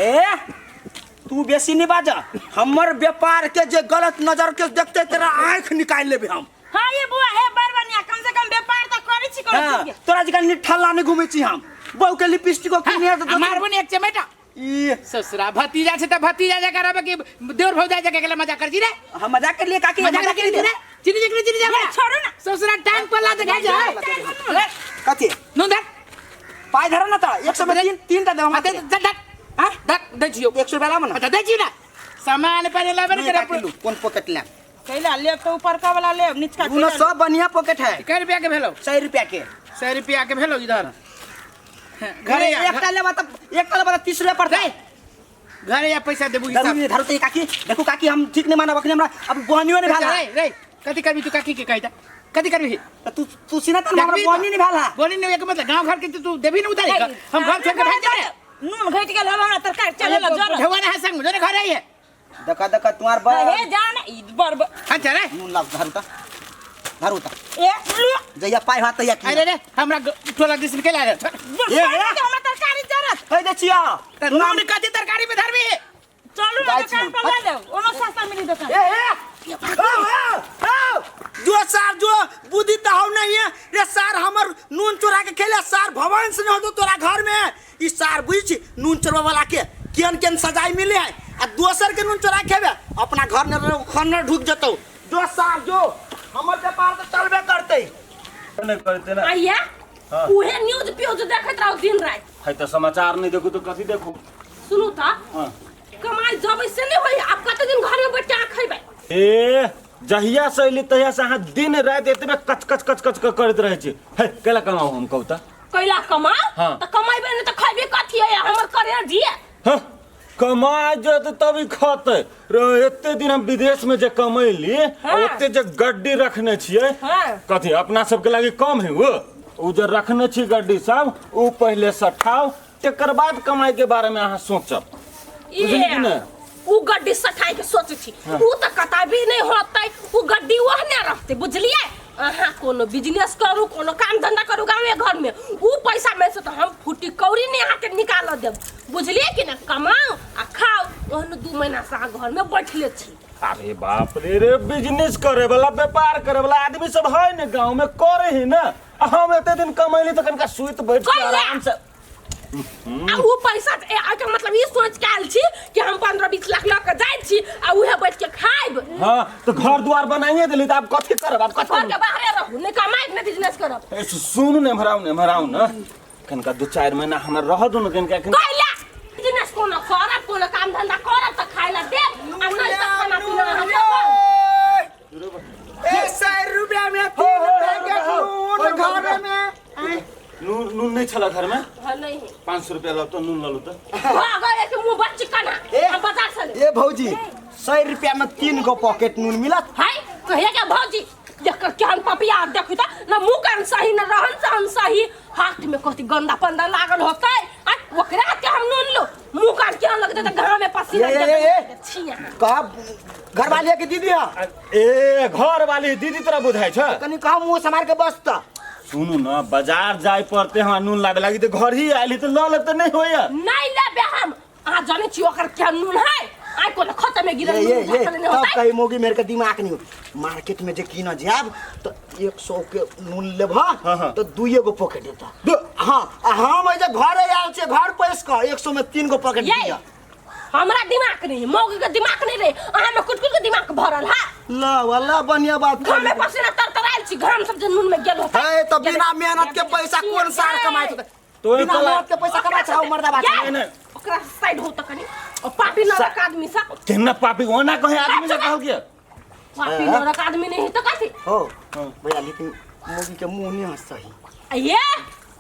ए तू बेसी नहीं बाजा, हमर व्यापार के जे गलत नजर के देखते तेरा आंख निकाल लेबे हम। हां ये बुआ हे बड़ बढ़िया, कम से कम व्यापार त करै छी कोनो चीज के। तोरा जकाँ निठल्ला नहीं घूमै छी हम। बहू के लिपस्टिक को किने त मारबो ने एक चमेटा। ई ससुरा भतीजा छै त भतीजा जका रहबे कि देवर भौजाई जका गेले मजाक कर छी रे? हम मजाक कर लिए काकी, मजाक कर लिए रे? चिनी चिनी चिनी जा छोड़ो ना ससुरा टांग पर ला देखा जा। कथी? नून धर पाई धर ना त 100 में 3 टा देब हम। धर धर हां धर दै छियौ 100 रुपया लाब ना। अच्छा दै छियौ ना सामान पहिले लाबे ने करे। कोन पॉकेट लेब? कैला लेब तो ऊपर का वाला लेब निचका उनो सब बढ़िया पॉकेट है। कै रुपया के भेलो? 100 रुपया के। 100 रुपया के भेलो इधर घरे एकटा लेबा त एकटा लेबा त 30 रुपया पड़तै। घरे या पैसा देबू दारू नहीं धारू ते काकी देखो काकी हम ठीक नहीं मानब अखनी हमरा अब बोहनियो नहीं भेल रे रे कथी करबी तू काकी के कहता कथी करबी त तू तू सीना त हमरा बोहनी नहीं भेल बोनी नहीं एक मतलब गांव घर के तू देबी नहीं उतारे हम घर छोड़ के भाग जाए नून घट गेल हमरा तरकारी चले ला जर ढेवा ना संग जोने घर आई है देखा देखा तुम्हार बर हे जान ई बर हां चले नून लाव धारू त धारू त ए लू जइया पाई हाथ तैया अरे रे हमरा टोला दिस निकल आ रे ए, ए। हमरा तरकारी जरत कह दे छिया नून कथी तरकारी में धरबी चलू ना दुकान पर ले लेब ओनो सस्ता मिली दुकान ए ए आओ आओ आओ जो सार जो बुद्धि तो हौ नहीं है रे सार हमर नून चोरा के खेले सार भवन से नहीं होतो तोरा घर में ई सार बुझ छी नून चोरवा वाला के केहन केहन सजाई मिले है आ दोसर के नून चोरा के खेबे अपना घर में खन्ना ढुक जतौ जो सार जो हमर व्यापार तो चलबे करते नहीं करते ना आइया हाँ। उहे न्यूज प्यूज देखैत रहो दिन राति है तो समाचार नहीं देखू तो कथी देखू सुनू त हाँ। कमाई जब से नहीं होई आप कते दिन घर में बैठ के खैबै ए जहिया से अयली तहिया से अहाँ दिन राति एतबे कच कच कच कच करैत रहै छी है कैला कमाऊ हम कहू तऽ कैला कमाओ हाँ। त कमाइबे नहीं त खैबे कथी है हमर करियर जिए हँ, कमा जत तभी खतै रे एते दिन हम विदेश में जे कमैली हाँ। ओते जे गड्डी रखने छियै हाँ। कथी अपना सबके लागी कम है वो उ जे रखने छी गड्डी सब उ पहिले सठाउ तेकर बाद कमाई के बारे में अहाँ सोचब बुझली कि ने उ गड्डी सठाई के सोचै छी उ त कताबी नहीं होतै उ गड्डी ओहने रहतै बुझलियै अहाँ कोनो बिजनेस करू कोनो काम धंधा करू गाँवे घर में उ पैसा में से तो हम फूटी कौड़ी नहीं अहाँके निकाल देब बुझलियै कि ना कमाओ आ खाओ ओहन 2 महीना से अहाँ घर में बैठले छी। अरे बाप रे रे बिजनेस करे वाला व्यापार करे वाला आदमी सब है ने गांव में करे ही ना आ हम एते दिन कमैली तो कनका सुइत बैठ के कैला? आराम से आ उ पैसा ए के मतलब ई सोच के आयल छी कि हम 15-20 लाख लऽ के जाइ छी आ उहे बैठ के खाइब। हाँ तो घर द्वार बनाइए देली तो आप कथी करब आप कथी घर के बाहरे रहू नहीं कमाइब नहीं बिजनेस करब। ए, सुनू ने एम्हर आउ ने एम्हर आउ ने कनका 2-4 महीना हमरा रह दू ने कनका एखन कैला बिजनेस कोनो करब कोनो काम धंधा करब त खाइ ला देब आ नहीं त खाना पीना अहाँ देब। ए 100 रुपया में 3 पैकेट नून घर में नून नून नहीं छला घर में। हाँ नहीं है 500 रुपया लाओ तो नून लालू तो भागो एक मुंह बच्ची कना हम बाजार से ले ए भौजी 100 रुपया में 3 गो पॉकेट नून मिलत हाय कहिया के भौजी एकर केहन पपिया देखू त न मुंह कान सही न रहन सहन सही हाथ में कथी गंदा पंदा लागल होतै आ ओकरा के हम नून लो मुंह कान केहन लगतै त घाम में पसीना ए, ए, ए, छिया कहा घर वाली के दीदी है ए घर वाली दीदी तोरा बुझाइ छ कनी कहा मुंह समार के बस त सुनू ना बाजार जाय पड़ते हम नून लाबे लागी तो घर ही आइली तो ल लेब तो नहीं होया नहीं लेबे हम अहाँ जानै छी ओकर केहन नून है आइ कोनो खत में गिरल ये नून ये ये ढकल नहीं तब होतै कही मोगी मेरे के दिमाग नहीं हो मार्केट में जे कीन जाब तो 100 के नून लेब हाँ। तो 2 गो पॉकेट देता हाँ आ हम जे घरे आयल छे घर पैस के 100 में 3 गो पॉकेट ये दिया हमरा दिमाग नहीं मौगी के दिमाग नहीं रहे अहाँ में कुट कुट के दिमाग भरल है ला वाला बढ़िया बात घाम में पसीना तरतरायल छी घाम सब जे नून में गेल होतै है तो बिना मेहनत के पैसा कौन सार कमाए छै तो बिना मेहनत के पैसा कमाए छै मर्दा बात ये, नहीं। ओकरा साइड हो त कनी और पापी नरक आदमी सा केना पापी ओना कहे आदमी से कहल के पापी नरक आदमी नहीं तो कथी हो भैया लेकिन मोगी के मुंह नहीं सही ये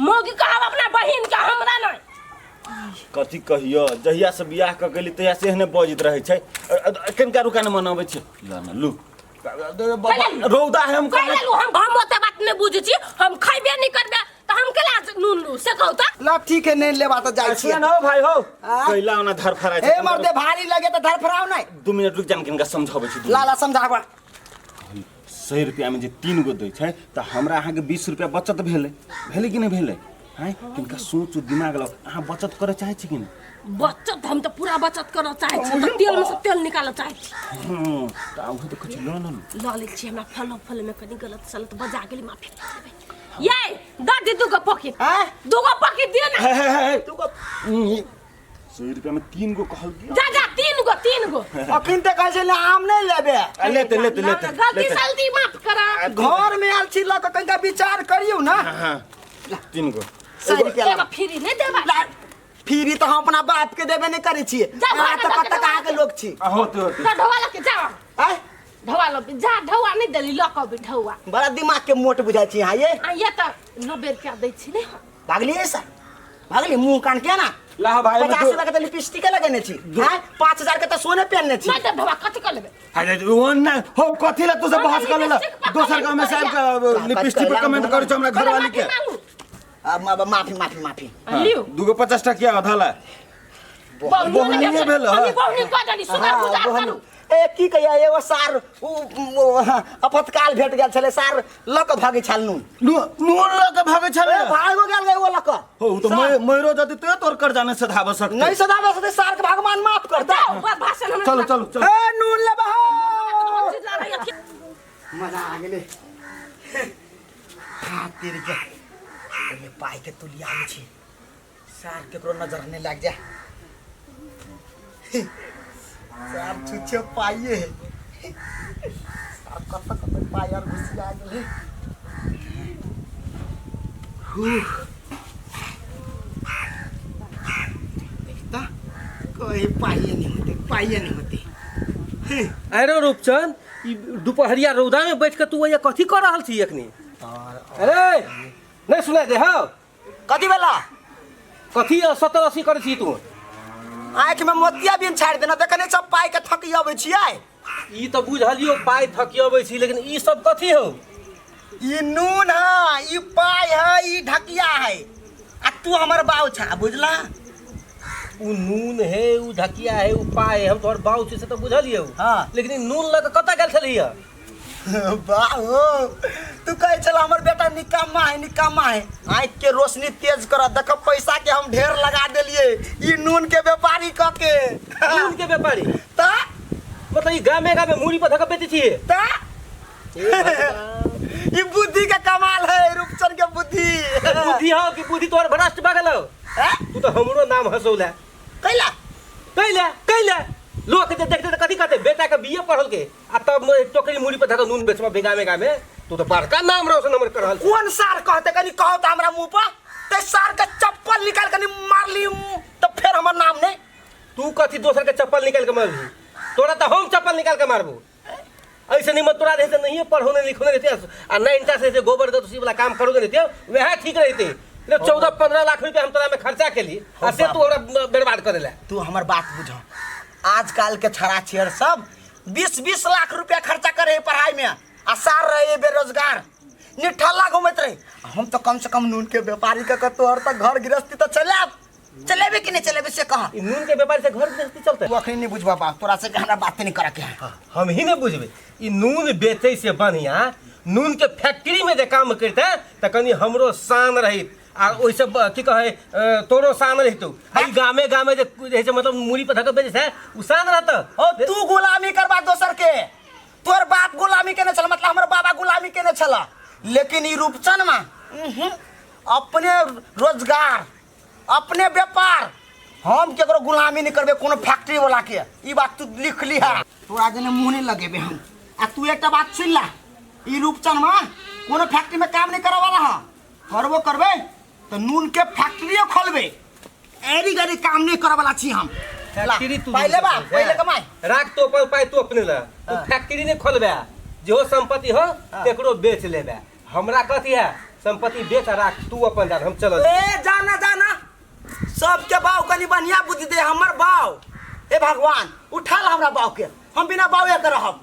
मौगी कहब अपना बहिन के हमरा नहीं कथी कहियो जहिया से बियाह क गेली तहिया से एहने बजैत रहै छै कनका रुका ने मनाबै छै ल न लू रौदा है हम कहि लेलु हम ओते बात नहीं बुझै छी हम खैबे नहीं करबे त हम केला नून लू से कहू त ला ठीक है नहीं लेबा त जाइ छी सुन हो भाई हो कैला ओना धरफराइ ए मर्दे भारी लगे त धरफराव नहीं 2 मिनट रुक जान कनका समझाबै छी ला ला समझाबा 100 रुपया में जे 3 गो दै छै त हमरा अहाँ के 20 रुपया बचत भेलै भेलै कि नहीं भेलै हैं किनका सोचू दिमाग लगाउ अहाँ बचत करे चाहै छी कि नहीं बचत हम त पूरा बचत करऽ चाहै छी त तेल में से तेल निकालऽ चाहै छी। त आउ त कुछ ल न ल लै छी हमरा फल फल में कनी गलत सलत बजा गेली माफी देबै ये दादी 2 गो पॉकेट 2 गो पॉकेट दिए ना हे हे 2 गो 100 रुपया में 3 गो कहल जा जा 3 गो 3 गो अखन त कहै छै ले आम नहीं लेबे लेते लेते लेते गलती सलती माफ करा घर में आयल छी ल के कनिका विचार करियौ ना। हां 3 गो 100 रुपया एगो फ्री नहीं देबा फ्री तो हम अपना बाप के देबे नहीं करै छियै अहाँ त कत कहाँ के लोग छी होते होते जा ढोवा लके जा आय ढोवा ल जा ढोवा नहीं देली ल के ढोवा बड़ा दिमाग के मोट बुझाइ छी अहाँ ये आ ये त 90 रुपया दै छी ने भागलियै सर भागली मुंह कान के ना ला भाई 50 रुपया के त लिपस्टिक लगेने छी हां 5000 के त सोने पहनने छी नहीं देब बाबा कथी कर लेबे अरे ओ ना हो कथी ला तू सब बहस कर लेला दोसर गांव में साहब का लिपस्टिक पर कमेंट करै छौ हमरा घरवाली के अब माफी माफी माफी लियो दूगो 50 टकिया आधा ला बहुनिए भेल हमी बहुनी कह देली सुगर गुजार करू ए की कहिया एगो सार उ अपतकाल भेट गेल छले सार ल के भागे छल नून नून ल के भागे छले भागो गेल एगो ल के हो तो मैं मरो जति तो तोर कर जाने से धाब सकते नहीं सदाबे सकते सार के भगवान माफ करता भाषण हमरा चलो चलो चलो ए नून ले बहो मजा आ गेले हां तेरे के ओमे पाई के तुलिया आबै छी सार केकरो नजर नहीं लाग जा सार छुछे पाइए सार कत कत पाई और घुसिया गेले देखता कोई पाइए नहीं होते पाइए नहीं होते। अरे रूपचंद ई दुपहरिया रौदा में बैठ के तू ये कथी कर रहल छी अखनी? अरे नहीं सुनाई दे हौ कथी बेला कथी 70 80 करै छी तू? आँख में मोतिया बिन छाड़ि देना देखने सब पाई के थकी अबै छियै। ई तऽ बुझलियो पाई थकी अबै छी लेकिन ई सब कथी हौ? ई नून है ई पाई है ई ढकिया है आ तू हमर बाऊ छा बुझला। उ नून है उ ढकिया है उ पाई है हम तोहर बाऊ छी से तऽ बुझलियो। हाँ। लेकिन ई नून लऽ कऽ कतऽ गेल छलियै? बाऊ तू कहै छल हमर बेटा निकम्मा है निकम्मा है आँख के रोशनी तेज कर देख पैसा के हम ढेर लगा देलिए ई नून के व्यापारी क के। नून के व्यापारी त मतलब ई गामे गामे मूड़ी पर धक्का बेचै छियै त ई बुद्धि के कमाल है रूपचंद के बुद्धि। बुद्धि हौ कि बुद्धि तोहर भ्रष्ट भऽ गेलौ? तू तऽ हमरो नाम हंसौला। कैला कैला कैला लोग जे देखते त कथी कहते बेटा के बीए पढ़ल के आ तब टोकरी मूड़ी पर धक्का नून बेचबा गामे गामे तू तो बड़का नाम रोशन हमर कर रहल। कोन सार कहते कनी कहो त हमरा मुंह पर ते सार के चप्पल निकाल कनी मारली त फेर हमर नाम नहीं। तू कथी दोसर के चप्पल निकाल के मारबी? तोरा त हम चप्पल निकाल के मारबू। ऐसे नहीं मत तोरा रहते नहीं पढ़ो नहीं लिखो नहीं रहते आ नहीं इंटर से गोबर दतुसी वाला काम करो नहीं रहते वह ठीक रहते। 14-15 लाख रुपया हम तोरा में खर्चा केली आ से तू हमरा बर्बाद कर देला। तू हमर बात बुझ आजकल के छड़ा छेड़ सब 20-20 लाख रुपया खर्चा करे पढ़ाई में आ सार रहे बेरोजगार निठल्ला घूमत रहे। हम तो कम से कम नून के व्यापारी के तोहर तक घर गृहस्थी तो चलाब चलेबे कि नहीं चलेबे से कहा। नून के व्यापारी से घर गृहस्थी चलते? तू अखनी नहीं बुझबा बाप तोरा से हमरा बात नहीं करे के है। हम ही नहीं बुझबे ई नून बेचे से बढ़िया नून के फैक्ट्री में जे काम करते त कनी हमरो शान रहित आ ओइसे की कहे तोरो शान रहितौ। ई गामे गामे जे रहै मतलब मूड़ी पर धक्का बेचै छै उ शान रहत। ओ तू गुलामी करबा दोसर के तोर बाप गुलामी केने छल मतलब हमर बाबा गुलामी केने छल लेकिन ई रूपचन मा अपने रोजगार अपने व्यापार हम केकरो गुलामी नहीं करबे कोनो फैक्ट्री वाला के ई बात तू लिख लिहा। तोरा जने मुंह नहीं लगेबे हम आ तू एकटा बात सुन ला ई रूपचन मा कोनो फैक्ट्री में काम नहीं करे वाला हा करबो करबे तो नून के फैक्ट्रियो खोलबे एरी गरी काम नहीं करे वाला छी हम। फैक्ट्री तू पहले बा पहले कमाई राख तो अपन पाई तू अपने ला तू फैक्ट्री नहीं खोलबे जो संपत्ति हो तेकरो बेच लेबे। हमरा कथी है संपत्ति बेच राख तू अपन जान हम चलल। ए जाना जाना सबके बाऊ कनी बढ़िया बुद्धि दे हमर बाऊ हे भगवान उठा ला हमरा बाऊ के हम बिना बाऊ के रहब।